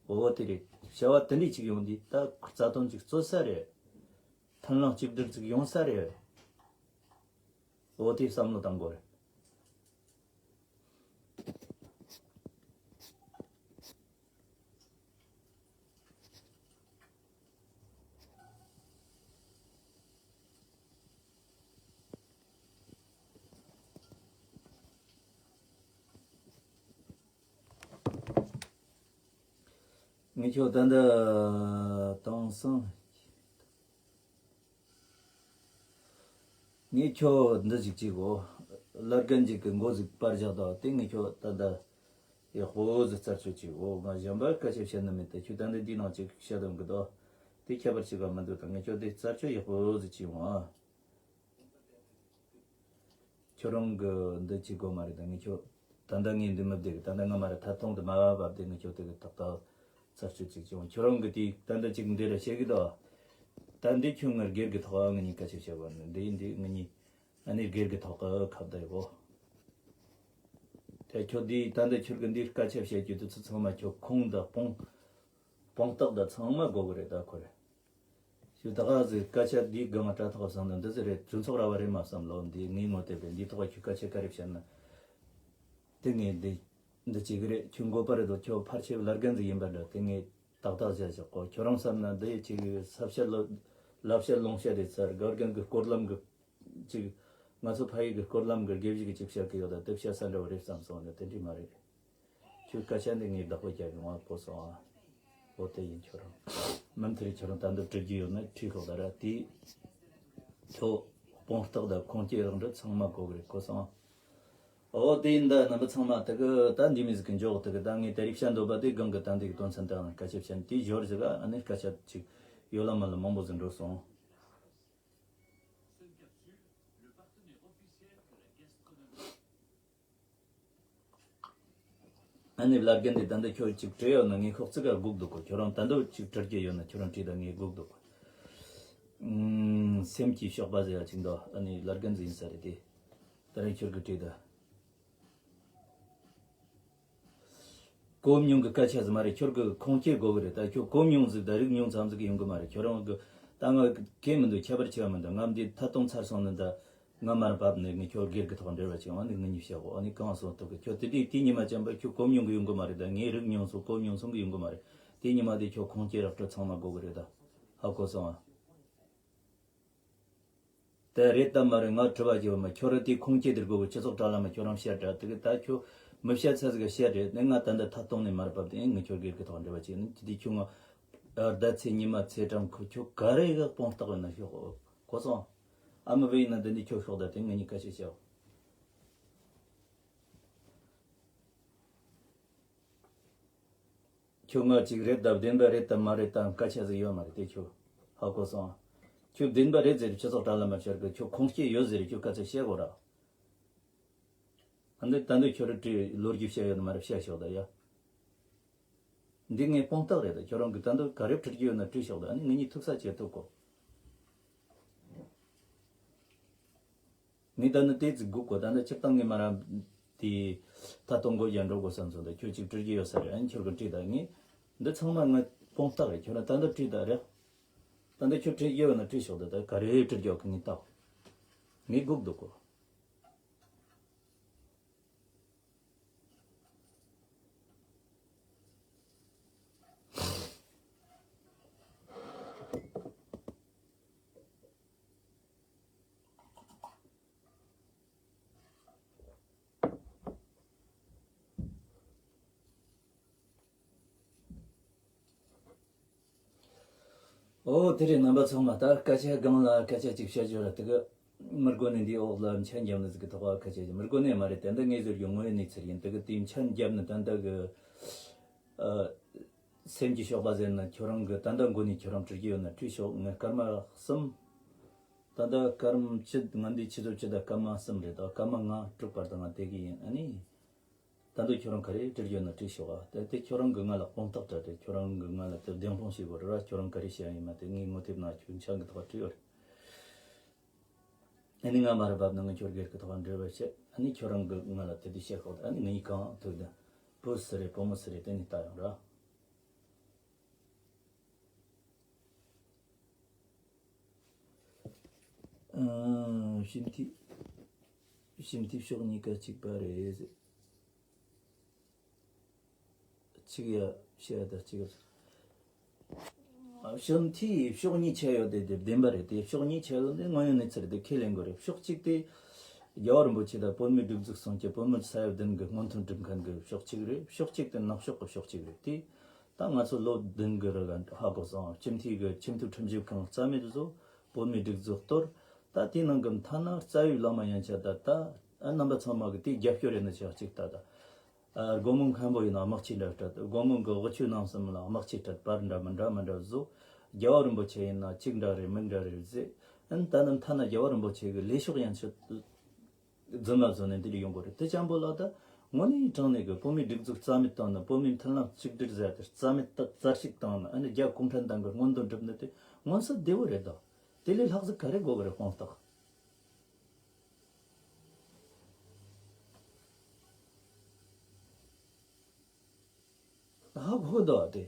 འོ་དེ་རེད། བྱ་བ་དེ་འདྲས་ཅིག་ཡོང་དུས་ད་རྩ་དོན་ཅིག་རྩོད་ས་རེད། མཐུན་ལམ་གཅིག་སྒྲིལ་ཅིག་ཡོང་ས་རེད། འོ་དེ་བསམ་བློ་བཏང་དགོས་རེད། ངས་ཁྱོད་ད་འདི་དེང་སང་། ངས་ཁྱོད་འདི་ཟིག་བྱེད་གོ། བླ་རྒན་ཅིག་གི་མགོ་ཟིག་པར་བཞག་དང་དེ་ངས་ཁྱོད་ད་ལྟ་ཡག་པོ་ཟིག་རྩད་གཅོད་བྱེད་གོ། ང་གཞན་པ་སྐད་ཆ་བཤད་ནི་མེད་དེ་ཁྱོད་ད་ལྟ་འདི་ནང་ཅིག་བཤད་དང་གི་དོ། དེ་ཁྱད་པར་ཅིག་ག་མི་འདུག་ད་ངས་ཁྱོད་དེ་རྩད་གཅོད་ཡག་པོ་ཟིག་བྱེད་འོང་ཨ། ཁྱོད་རང་གི་འདི་བྱེད་དགོས་མ་རེད་ད་ངས་ཁྱོད། ད་ལྟ་ངས་འདི་མི་བདེ་གི་ད་ལྟ་ང་མ་རེད་ཐད་གཏོང་དུ་མ་བབ་བབ་དེ་ངས་ཁྱོད་དེ་གི་ཏག་ཏག་རྩད་གཅོད་ཅིག་བྱུང་ཁྱོད་རང་གི་དེ་ད་ལྟ་ཅིག་འདི་ར་བཤད་གི་དོ། ད་འདི་ཁྱོད་ངར་སྒེར་གི་ཐོག་ཨ་ང་གཉིས་སྐད་ཆ་བཤད་པ་ནི་འདི་ཡིན་འདི་ང་གཉིས་ཨ་ནི་སྒེར་གི་ཐོག་གི་ཁ་བརྡ་ཡོད་གོ། དེ་ཁྱོད་འདི་ད་ལྟ་ཁྱོད་གི་འདི་སྐད་ཆ་བཤད་རྒྱུ་དུ་ཚོ་ཚང་མ་ཁྱོད་ཁུངས་དང་སྤོང་སྤོང་རྟགས་དང་ཚང་མ་དགོས་གི་རེད་ད་ཁོ་རེ། ཞུ་ད་ག་ཟེ་སྐད་ཆ་འདི་སྒང་དྲ་ཐོག་བསམ་ན་འདི་ཟེ་རེད་གྲོས་ཚོགས་ར་བ་རེད་མ་བསམ་ལོ། འདི་ངའི་ངོ་དེ་བས་འདི་ཐོག་ཁྱོད་སྐད་ཆ་ག་རེ་བཤད་ན། དེ་ངས་འདི་འདི་བྱེད་གི་རེད། ཁྱོད་མགོ་པ་རེད་དོ། ཁྱོད་ཕལ་ཆེར་བླ་རྒན་ཟིག་ཡིན་པ་འདྲ། དེ་ངས་ཏག་ཏག་བྱ་བཞག་གོ། ཁྱོད་རང་བསམ་ན་འདི་ཡི་ཅིག་ས་བཤད་ལོ་ལབ་བཤད་ལོང་བཤད་རེད་ཚར། བླ་རྒན་གི་སྐོར་ལམ་གི་ཅིག་ང་ཚོ་ཕ་ཡུལ་གི་སྐོར་ལམ་གི་དགེ་བཞི་གི་ཅིག་བཤད་གི་ཡོད་ད། དེ་བཤད་ས་འདྲ་བ་རེད་བསམ་སོང་ན་དེ་འདྲི་མ་རེད། ཁྱོད་སྐད་ཆ་འདི་ངས་བདག་པོ་རྒྱག་ཡོང་བ་གོ་སོང་ཨ། འོ་དེ་ཡིན་ཁྱོད་རང་། མུ་མཐུད་ཁྱོད་རང་ད་འདི་དྲི་རྒྱུ་ཡོད་ན་དྲིས་ཤོག་ད་ར་དེ། ཁྱོད་དཔང་རྟགས་དང་ཁུངས་སྐྱེལ་རང་འདྲ་ཚང་མ་གོ་གི་རེད་གོ་སོང་ཨ། འོ་དེ་ཡིན་ད་རྣམ་པ་ཚང་མ་དེ་གི་ད་འདི་མི་ཟིག་གི་འཇོག་དེ་གི་ད་ངས་དེ་རིགས་བཤད་འདོད་པ་དེ་སྒང་གི་ད་འདི་གི་དོན་ཚན་དང་སྐད་ཆ་བཤད་དེ་ཞོར་ཟིག་ཨ་ནི་སྐད་ཆ་ཅིག་ཡོད་ལ་མ་ལ་མང་པོ་ཟིག་འགྲོ་སོང་། ཨ་ནི་བླ་རྒན་དེ་ད་ལྟ་ཁྱོད་ཅིག་བྲིས་ཡོད་ན་ངས་ཤོག་ཙི་ག་སྒུག་འདུག་གོ། ཁྱོད་རང་ད་ལྟ་ཅིག་བྲིས་རྒྱུ་ཡོད་ན་ཁྱོད་རང་བྲིས་ད་ངས་སྒུག་འདུག་གོ། ཨུམ། སེམས་ཀྱི་གཤོག་པ་ཟེར་ཡ་ཅིག་འདུག་ཨ་ནི་བླ་རྒན་ཟིག་ཡིན་ས་རེད་དེ། ད་རེས་ཁྱོད་ཀྱིས་བྲིས་ད། གོ་མྱོང་གི་སྐད་ཆ་ཟིག་མ་རེད། ཁྱོད་ཀྱིས་ཁུངས་སྐྱེལ་དགོས་གི་རེད། ད་ཁྱོད་གོ་མྱོང་ཟིག་ད་རིག་མྱོང་ཙམ་ཟིག་ཡོང་གི་མ་རེད། ཁྱོད་རང་གི་ད་ང་གལ་མི་འདུག་ཁྱད་པར་ཆེ་བ་མི་འདུག་ང་འདི་ཐད་གཏོང་ཚར་སོང་ནི་ད། ང་མར་བབས་ནས་ངས་ཁྱོད་སྒེར་གྱི་ཐོག་འབྲེལ་བ་བྱས། ཨ་ནི་ངེད་གཉིས་བཤད་གོ། ཨ་ནི་གང་སོང་ཐུབ་གི། ཁྱོད་དེ་དུས་དེ་ཉི་མ་ཅམ་པ་ཁྱོད་གོམ་མྱོང་གི་ཡོང་གི་མ་རེད། ད་ངས་རིག་མྱོང་སོང་། གོམ་མྱོང་སོང་གི་ཡོང་གི་མ་རེད། དེ་ཉི་མ་དེ་ཁྱོད་ཁུངས་སྐྱེལ་རག་སྤྲོད་ཚང་མ་དགོས་གི་རེད། ད་ཧ་གོ་སོང་ཨ། དེ་རེད་དམ་མ་རེད། ང་དྲི་བ་བརྗེ་བ་མ། ཁྱོད་རང་དེ་ཁུངས་སྐྱེལ་དེར་དགོས་གི། སྤྱི་ཚོགས་དྲ་ལམ་མ་ཁྱོད་རང་བཤད་དྲ་དེ་གི། ད་ཁྱོད་མི་བཤད་ཚད་ཟིག་བཤད་རེད། ནས་ང་ད་འདི་ཐད་གཏོང་ནས་མར་བབས་དེ་ངས་ཁྱོད་སྒེར་གྱི་ཐོག་འབྲེལ་བ་བྱས་ནས་དེ་དུས་ཁྱོད་ང་ཟླ་ཚེ་ཉི་མ་ཚེ་གྲངས་ཁོ་ཁྱོད་ག་རེ་གི་དཔང་རྟགས་ཡོད་ན་ཤོག་གོ་སོང་། ཨ་མ་བས་ཡིན་ན་འདི་འདི་ཁྱོད་ཤོག་ད་དེ་ངེད་གཉིས་སྐད་ཆ་བཤད། ཁྱོད་ང་གཅིག་རེད་དམ་བདེན་པ་རེད་དམ་མ་རེད་དམ་སྐད་ཆ་ཟིག་ཡོད་མ་རེད་དེ། ཁྱོད་ཧ་གོ་སོང་། ཁྱོད་བདེན་པ་རེད་ཟེར་སྤྱི་ཚོགས་དྲ་ལམ་མ་བཤད་གི། ཁྱོད་ཁུངས་སྐྱེལ་ཡོད་ཟེར་ཁྱོད་སྐད་ཆ་བཤད་གོ་ར། ཨ་འདི་ད་འདི་ཁྱོད་ར་བྲིས་ལོ་རྒྱུས་བཤད་ཡོད་ན་མ་རེད་བཤད་ཤོག་ད་ཡ། འདི་ངའི་དཔང་རྟགས་རེད། ད་ཁྱོད་རང་གི་ད་འདི་ག་རེ་བྲིས་རྒྱུ་ཡོད་ན་བྲིས་ཤོག་ད། ཨ་ནི་ངེད་གཉིས་ཐུག་ས་བྱེད་ཐུབ་གོ། ངས་ད་ནི་དེ་ཙིག་སྒུག་གོ། ད་ནི་སྤྱིར་བཏང་ངས་མ་ར་དེ་ད་གཏོང་སྒོ་ཡར་འགྲོ་དགོས་བསམ་སོང་། ད་ཁྱོད་ཅིག་བྲིས་རྒྱུ་ཡོད་ས་རེད། ཨ་ནི་ཁྱོད་ཀྱིས་བྲིས་ད། ངས་འདི་ཚང་མ་ངའི་དཔང་རྟགས་རེད། ཁྱོད་རང་ད་འདི་བྲིས་ད་རེད། ད་འདི་ཁྱོད་བྲིས་རྒྱུ་ཡོད་ན་བྲིས་ཤོག་ད། ད་ག་རེ་བྲིས་རྒྱུ་གི་ངས་ལྟ། ངས་སྒུག་འདུག་གོ། ཨོ་དེ་རེད། རྣམ་པ་ཚང་མ་ད་སྐད་ཆ་སྒང་ལ་སྐད་ཆ་ཅིག་བཤད་རྒྱུ་ར། དེ་གི་མི་དགོས་ནས་འདིའི་འོག་ལ་མཆན་རྒྱབ་ནི་ཟིག་གི་ཐོག་ལ་སྐད་ཆ་ཅིག་མི་དགོས་ནས་མ་རེད། དེ་འདི་ངས་བཟོས་རྒྱུ་དངོས་ཡོད་གནས་ཚུལ་ཡིན། དེ་གི་དེའི་མཆན་རྒྱབ་ནི་ད་འདི་གི་ཨ་སེམས་ཀྱི་ཞོགས་པ་ཟེར་ན། ཁྱོད་རང་གི་ད་ལྟ་མགོ་ནས་ཁྱོད་རང་བྲིས་རྒྱུ་ཡོད་ན་བྲིས་ཤོག་ངས་སྐར་མ་གསུམ། ད་ལྟ་སྐར་མ་བཅུ། ང་འདི་ཆུ་ཚོད་བཅུ་དང་སྐར་མ་གསུམ་རེད། ད་སྐར་མ་ལྔ་དྲུག་བར་དུ་ང་བསྡད་གི་ཡིན། ཨ་ནི་ད་དུང་ཁྱོད་རང་ག་རེ་བྲིས་རྒྱུ་ཡོད་ན་བྲིས་ཤོག་ཨ། ད་དེ་ཁྱོད་རང་གི་ང་ལ་དཔང་རྟགས་སྤྲད་དེ། ཁྱོད་རང་གི་ང་ལ་དེ་བདེན་དཔང་བྱེད་དགོས་རེད་བ། ཁྱོད་རང་ག་རེ་བཤད་ཡིན་མ་དེ་ངའི་ངོ་དེབ་ནང་ཁྱོད་མཆན་གི་ཐོག་བྲིས་ཡོད་རེད། ཨ་ནི་ང་མར་བབས་ན་ངས་ཁྱོད་སྒེར་གི་ཐོག་འབྲེལ་བ་བྱེད། ཨ་ནི་ཁྱོད་རང་གི་ང་ལ་དེ་དུས་བཤད་ཤོག་ཨ་ནི་ངས་གང་ཐུབ་ན་བུ་སུ་རེད་བུ་མོ་སུ་རེད་དེ་ནས་ལྟ་ཡོང་ར། ཨ། ཞི་མཐུན། ཞི་མཐུན་ཕྱོགས་གཉིས་ཀ་གཅིག་པ་རེད། གཅིག་ཡ་བཤད་ད་གཅིག་ཨ། ཞི་མཐུན་ཕྱོགས་གཉིས་ཆད་ཡོད་དེ་དེ་བདེན་པ་རེད། དེ་ཕྱོགས་གཉིས་ཆད་ཡོད་དེ་དངོས་ཡོད་གནས་ཚུལ་རེད། དེ་ཁས་ལེན་དགོས་རེད། ཕྱོགས་གཅིག་དེ་རྒྱལ་བ་རིན་པོ་ཆེ་དང་བོད་མིའི་སྒྲིག་འཛུགས་སྲུང་སྐྱོབ། བོད་མི་ས་ཡ་བདུན་གི་སྔོན་ཐོན་སྒྲུབ་མཁན་གི་ཕྱོགས་གཅིག་རེད། ཕྱོགས་གཅིག་དེ་ནག་ཕྱོགས་གི་ཕྱོགས་གཅིག་རེད། དེ་ད་ང་ཚོ་ལོ་བདུན་གི་རིང་ཧ་གོ་སོང་། སྤྱི་འཐུས་གི་ཁྲིམས་མཐུན་ཁྲིམས་ཞིབ་ཁང་རྩ་མེད་བཟོ། བོད་མིའི་སྒྲིག་འཛུགས་གཏོར། ད་དེའི་ནང་གི་མཐའ་ན་རྩ་བའི་བླ་མ་ཡན་ཆད་ད་ལྟ་ཨ་རྣམ་པ་ཚང་མ་གི་དེའི་རྒྱབ་སྐྱོར་རེད་ན་ཆགས་གཅིག་ད་ད། ཨ། སྒོ་མོ་མཁན་པོ་ཡིན་ན་དམག་ཆས་འདྲ་སྤྲད། སྒོ་མོ་གི་འོག་ཆོས་ནང་གསུམ་ལ་དམག་ཆས་སྤྲད། པར་འདྲ་མི་འདྲ་མི་འདྲ་བཟོ། རྒྱལ་བ་རིན་པོ་ཆེ་ཡིན་ན་གཅིག་འདྲ་རེད་མིག་འདྲ་རེད་ཟེར། ཨ་ནི་ད་ནི་མཐའ་ན་རྒྱལ་བ་རིན་པོ་ཆེ་གི་ལས་ཤོག་ཡན་ཆད་རྫུན་མ་བཟོ་ནས་འདིར་ཡོང་གི་རེད། དེ་ཅང་པོ་ལ་ད་དངོས་གནས་དྲང་གནས་གི་བོད་མིའི་སྒྲིག་འཛུགས་རྩ་མེད་བཏང་ནས། བོད་མིའི་མཐུན་ལམ་གཅིག་སྒྲིལ་ཟེར་དེ་རྩ་མེད་བཏང་། རྩ་བཤིག་བཏང་ནས། ཨ་ནི་རྒྱ་གུང་ཁྲན་ཏང་གི་མངོན་འདོད་འགྲུབ་ནི་དེ་མངོན་གསལ་དོད་པོ་རེད་དོ། དེ་ལས་ལྷག་ཟིག་ག་རེ་དགོས་གི་རེད། དཔང་རྟགས། ཧ་གོ་གི་འདུག་ཨ། དེ་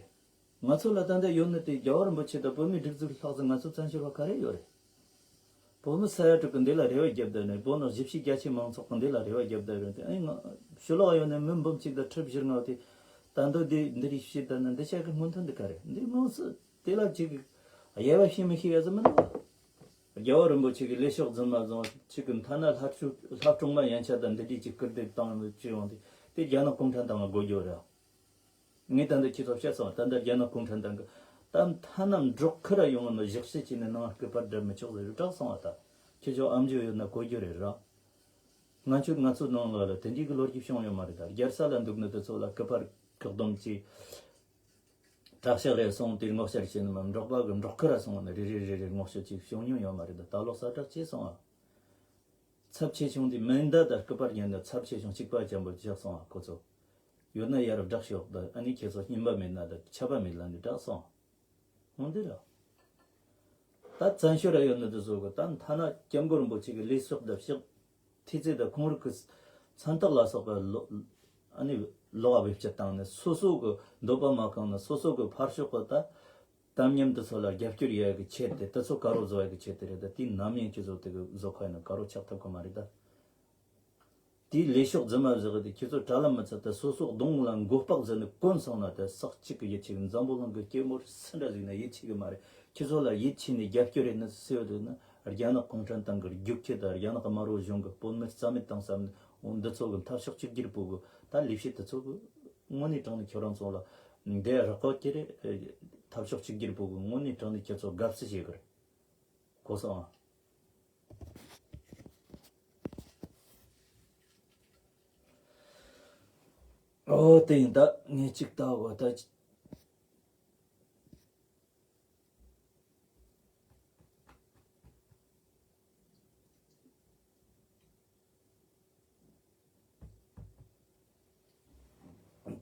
ང་ཚོ་ལ་ད་ལྟ་ཡོད་ནི་དེ་རྒྱལ་བ་རིན་པོ་ཆེ་དང་བོད་མིའི་སྒྲིག་འཛུགས་ལྷག་ཙམ་ང་ཚོ་བཙན་བྱོལ་བ་ག་རེ་ཡོད་རེད། བོད་མི་ས་ཡ་དྲུག་གི་འདི་ལ་རེ་བ་བརྒྱབ་བསྡད་ནས། བོད་ནང་བཞི་བཅུ་གྱ་གཅིག་མང་ཚོགས་ཀྱི་འདི་ལ་རེ་བ་བརྒྱབ་བསྡད་རེད་དེ། ཨ་ནི་ང་ཕྱི་ལོགས་ཡོད་ནས་མི་འབུམ་གཅིག་དང་ཁྲི་བཞི་ལྔ་དེ་ད་འདོད་དེ་འདི་རིགས་བྱེད་བསྡད་ན་འདི་ཆ་གི་སྔོན་ཐོན་འདི་ག་རེད། འདི་མང་སུ་དེ་ལ་ཅིག་དབྱེ་བ་ཕྱེ་མི་ཤེས་ཡ་ཟིག་མི་འདུག་རྒྱལ་བ་རིན་པོ་ཆེ་གི་ལས་ཤོག་རྫུན་མ་བཟོ། གཅིག་གི་མཐའ་ན་ལྷ་ཆུ་ལྷ་སྒྲོལ་མ་ཡན་ཆད་དང་འདི་འདྲའི་ཅིག་སྐུར་འདེབས་བཏང་ནས་ཅི་ཡོང་དེ་དེ་རྒྱ་ནག་གུང་ཁྲན་ཏང་ལ་དགོས་རྒྱུ་རེད། ངས་ད་འདི་ཁྱེད་ཚོ་བཤད་སོང་། ད་འདི་རྒྱ་ནག་གུང་ཁྲན་ཏང་གི་ད་མཐའ་ན་འབྲོག་ཁུལ་ར་ཡོང་ནས་གཞི་བྱེས་བྱས་ནས་ནང་སྐུ་པར་འདྲ་མི་ཆོག་ཟེར་བསྒྲགས་སོང་བ། ད་ཁྱེད་ཚོ་ཨམ་ཅོག་ཡོད་ན་གོ་རྒྱུ་རེད་ར། ང་ཚོ་ང་ཚོ་ནང་ལོགས་ལ་དེ་འདྲའི་གི་ལོ་རྒྱུས་བྱུང་ཡོད་མ་རེད། ད་རྒྱལ་ས་ལ་འདུག་ནི་དེ་ཚོ་ལ་སྐུ་པར་བཀག་སྡོམ་གྱིས་དྲག་ཤག་རེ་སོང་དེར་ངོ་ཤེས་བྱས་ནི་མ། འབྲོག་པ་གི་འབྲོག་ཁུལ་ར་སོང་ནི་རེ་རེ་རེ་རེ་ངོ་ཤེས་ཅིག་བྱུང་མྱོང་ཡོད་མ་རེད། ད་ལོ་གསལ་བསྒྲགས་བྱས་སོང་ཨ། ཚབས་ཆེ་ཆུང་དེ་མེ་མདའ་དང་སྐུ་པར་ཉན་ནི་ཚབས་ཆེ་ཆུང་གཅིག་པ་ཅན་པོ་བཞག་སོང་ཨ། ཁོ་ཚོ་ཡོད་ན་ཡར་བསྒྲགས་ཤོག་ད་ཨ་ནི་ཁྱེད་ཚོ་རྙིང་པ་མེད་ན་ད་ཆད་པ་མེད་ལ་ནི་བསྒྲགས་སོང་། འོང་དེ་ར། ད་བཙན་བྱོལ་ར་ཡོད་ནི་དེ་ཚོ་གི་ད་མཐའ་ན་སྐྱབས་མགོན་རིན་པོ་ཆེ་གི་ལས་ཤོག་དང་ཕྱག་ཐེལ་ཙེ་དང་ཁོང་རང་གི་མཚན་རྟགས་ལ་སོགས་པ་ལོ་ཨ་ནི་ལོག་བེད་སྤྱད་བཏང་ནས། སོ་སོ་གི་འདོད་པ་མ་ཁེངས་ནས། སོ་སོ་གི་ཕར་ཕྱོགས་གི་ད་ གཏམ་ཉམས་དེ་ཚོ་ལ་རྒྱབ་སྐྱོར་ཡོད་ཡ་གི་ཆེད་དེ་དེ་ཚོ་དཀར་པོ་བཟོ་ཡ་གི་ཆེད་དེ་རེད། ད་དེའི་ནམ་ཡང་ཁྱེད་ཚོ་དེ་གི་བཟོ་ཁ་ཡིན་ན་དཀར་པོ་ཆགས་ཐུབ་གི་མ་རེད་ད། དེའི་ལས་ཤོག་རྫུན་མ་བཞག་གི་དེ་ཁྱེད་ཚོ་དྲ་ལམ་མི་ཚོ་དེ་སོ་སོ་གདོང་ལ་མགོ་སྤག་ཟེར་ནས་གོན་སོང་ན་དེ་སག་གཅིག་གི་ཡིད་ཆེས་གི། འཛམ་བུ་གླིང་གི་སྐྱེ་དམན་སུ་འདྲ་ཟིག་ན་ཡིད་ཆེས་གི་མ་རེད། ཁྱེད་ཚོ་ལ་ཡིད་ཆེས་ནས་རྒྱབ་སྐྱོར་རེད་ན་སུ་ཡོད་དེ་ན། རྒྱ་ནག་གུང་ཁྲན་ཏང་གི་རྒྱུག་ཁྱི་དང་རྒྱ་ནག་གི་དམར་པོ་གཞུང་གི་བུད་མེད་རྩ་མེད་བཏང་བསམ་ནས། འོ་འདི་ཚོ་གི་འཐབ་ཕྱོགས་གཅིག་གྱུར་པོ་གི་ད་ལས་བྱེད་དེ་ཚོ་གི་དངོས་གནས་དྲང་ནས་ཁྱོད་རང་ཚོ་ལ་འདི་རག་གོ་ཀྱི་རེད། འཐབ་ཕྱོགས་གཅིག་གྱུར་པོ་གི་དངོས་གནས་དྲང་ནས་ཁྱེད་ཚོ་དགའ་བསུ་བྱེད་གི་རེད། གོ་སོང་ཨ། ཨོ་དེ་ཡིན་ད། ངས་གཅིག་ལྟ་བ་ད།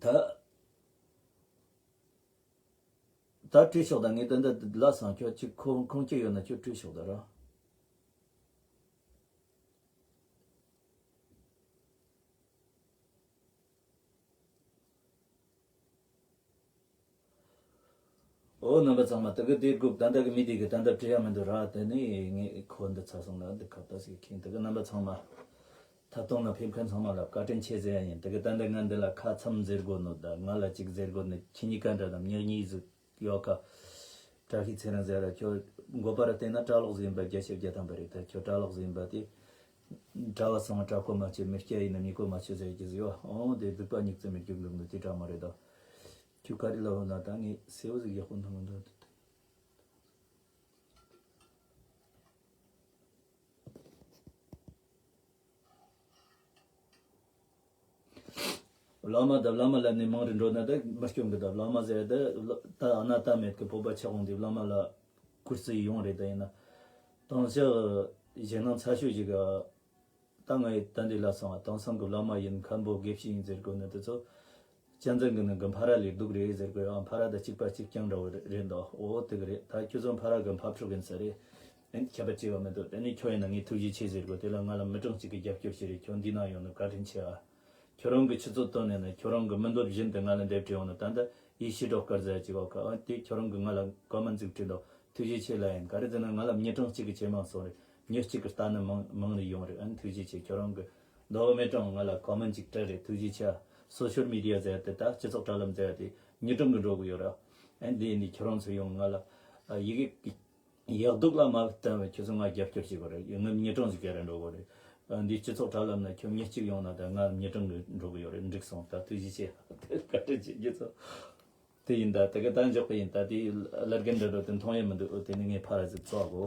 ད། ད་བྲིས་ཤོག་ད། ངས་ད་འདི་ལ་སང་ཁྱོད་ཅིག་ཁོང་ཁོང་ཁྱེད་ཡོད་ན་ཁྱོད་བྲིས་ཤོག་ད་ར། ཨོ་རྣམ་པ་ཚང་མ། དེ་གི་དེ་དགོས་ད་ལྟ་གི་མི་དེ་གི་ད་ལྟ་བྲིས་ཡ་མི་འདུག་ར། དེ་ནས་ངས་ཁོ་འདི་ཚ་སོང་ན་འདི་ཁ་བཏགས་ཤིག་མཁྱེན། དེ་གི་རྣམ་པ་ཚང་མ། ཐད་གཏོང་ན་ཕེབས་མཁན་ཚང་མ་ལ་བཀའ་དྲིན་ཆེ་ཟེར་ཡ་ཡིན། དེ་གི་ད་ལྟ་ང་འདི་ལ་ཁ་མཚམས་ཟེར་དགོས་ནོ་ད་ང་ལ་ཅིག་ཟེར་དགོས་ནི་ཁྱེད་གཉིས་ཀ་འདྲ་དང་མྱི་གཉིས་ཟིག་ཡོད་ཀ། བཀྲ་ཤིས་ཚེ་རིང་ཟེར་ར། ཁྱོད་མགོ་པ་ར་བལྟས་ན་གྲྭ་ལོག་ཟིག་ཡིན་པ་བརྒྱ་ཆ་བརྒྱ་ཐམ་པ་རེད། ད་ཁྱོད་གྲྭ་ལོག་ཟིག་ཡིན་པ་དེ། གྲྭ་བ་སོང་བ་གྲྭ་ཁོ་མ་ཆོད། མི་སྐྱ་ཡིན་ན་མི་ཁོ་མ་ཆོད་ཟེར་གྱི་ཟིག་ཡོད། འོང་དེ་སྡིག་པ་ཉིག་ཙམ་མི་རྒྱུག་འདུག་ནི་དེ་གྲྭ་མ་རེད་ད། ཁྱོད་ག་རེ་ལབ་ན་ད་ངས་གསལ་བོ་ཟིག་ཡག་པོ་མཐོང་གི་འདུག་བླ་མ་དང་བླ་མ་ལབ་ནས་མང་རུ་འགྲོ་ན་ད་མི་སྐྱོན་གི། ད་བླ་མ་ཟེར་ད་ད་ཨ་ན་ད་མེད་གི་བོད་པ་ཆགས་འོང་དུས་བླ་མ་ལ་བཀུར་རྩི་ཡོང་རེད། ད་ཡིན་ན་དང་ཕྱག་ཞེད་སྣང་ཚ་ཤོས་ཤིག་ག་ད་ང་ཡི་ད་འདི་ལ་སོང་བ་དེང་སང་གི་བླ་མ་ཡིན། མཁན་པོ་དགེ་བཤེས་ཡིན་ཟེར་དགོས་ནི་དེ་ཚོ་གཅན་གཟན་གི་ནང་གི་འཕར་བ་ལས་སྡུག་རེད་ཟེར་དགོས། ཡང་འཕར་བ་དང་གཅིག་པ་གཅིག་རྐྱང་འདྲ་བོ་རེད་འདུག་འོ་དེ་གི་རེད། ད་ཁྱོད་ཚོ་འཕར་བ་གི་འཕར་ཕྲུག་ཡིན་ས་རེད། ཨེ་ཁྱད་པར་ཅི་ཡང་མི་འདུག་དེ་ནས་ཁྱོད་ཡིན་ན་ངས་ཐུགས་རྗེ་ཆེ་ཟེར་དགོས། དེ་ལ་ང་ལ་མི་གྲངས་གཅིག་གི་རྒྱབ་སྐྱོར་བྱས་རེད། ཁྱོད་འདི་ན་ཡོང་ནི་བཀའ་དྲིན་ཆེ་ཨ། ཁྱོད་རང་གི་ཆུ་ཚོད་བཏོན་ནས་ན་ཁྱོད་རང་གི་མི་འདོད་བཞིན་དུ་ང་ལ་འདེབས་བྲིས་ཡོང་ན་ད་འདི་ཡིད་ཤེས་སྒྲོག་དཀར་ཟེར་ཅིག་ཨོ་ཁ་ཨ་དེ་ཁྱོད་རང་གི་ང་ལ་ཀོ་མན་ཟིག་བྲིས་འདུག་ཐུགས་རྗེ་ཆེ་ལ་ཡིན། ག་རེ་ཟེར་ན་ང་ལ་མྱི་གྲངས་གཅིག་གི་ཇེ་མང་སོང་རེད། མྱི་གཅིག་གི་ལྟ་ནི་མང་མང་རེ་ཡོང་རེད། ཨ་ནི་ཐུགས་རྗེ་ཆེ། ཁྱོད་རང་གི་མདོ་མི་གྲངས་ང་ལ་ཀོ་མན་ཅིག་སྤྲད་རེད། ཐུགས་རྗེ་ཆེ། སོ་ཤལ་མི་ཌི་ཡ་ཟེར་དེ་ད་སྤྱི་ཚོགས་དྲ་ལམ་ཟེར་དེ་མྱི་གྲངས་གི་འགྲོ་གི་ཡོད་ར། ཨ་ནི་འདི་ཡིན་དུས་ཁྱོད་རང་ཚོ་ཡོང་ང་ལ་ཡི་གེ་ཡག་སྡུག་ལ་མ་བལྟས་པར་ཁྱོད་ཚོ་ང་རྒྱབ་སྐྱོར་བྱེད་དགོས་རེད། ང་མྱི་གྲངས་ཟིག་ག་རེ་འགྲོ་དགོས་རེད། ཨ་འདི་སྤྱི་ཚོགས་དྲ་ལམ་ན་ཁྱོད་མྱི་གཅིག་ཡོང་ན་ད་ང་མྱི་གྲངས་གི་འགྲོ་གི་ཡོད་རེད། འགྲིག་སོང་ད་ཐུགས་རྗེ་ཆེ། བཀའ་དྲིན་ཆེ་རྒྱུ་ཚོ། དེ་ཡིན་ད་དེ་ག་ད་འཇོག་གི་ཡིན། ད་དེ་ལར་རྒན་འདྲ་འགྲོ་དེ་མཐོང་ཡས་མི་འདུག་དེ་ནི་ངས་ཕར་ར་ཟིག་བཙོག་གོ་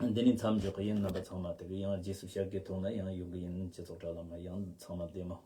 འདི་ནི་མཚམས་འཇོག་གི་ཡིན། རྣམ་པ་ཚང་མ་དེ་གི་ཡང་རྗེས་སུ་ཞབས་ཀྱིས་ཐུག་ན་ཡང་ཡོང་གི་ཡིན། སྤྱི་ཚོགས་དྲ་ལམ་ན་ཡང་ཚང་མ་བདེ་མོ།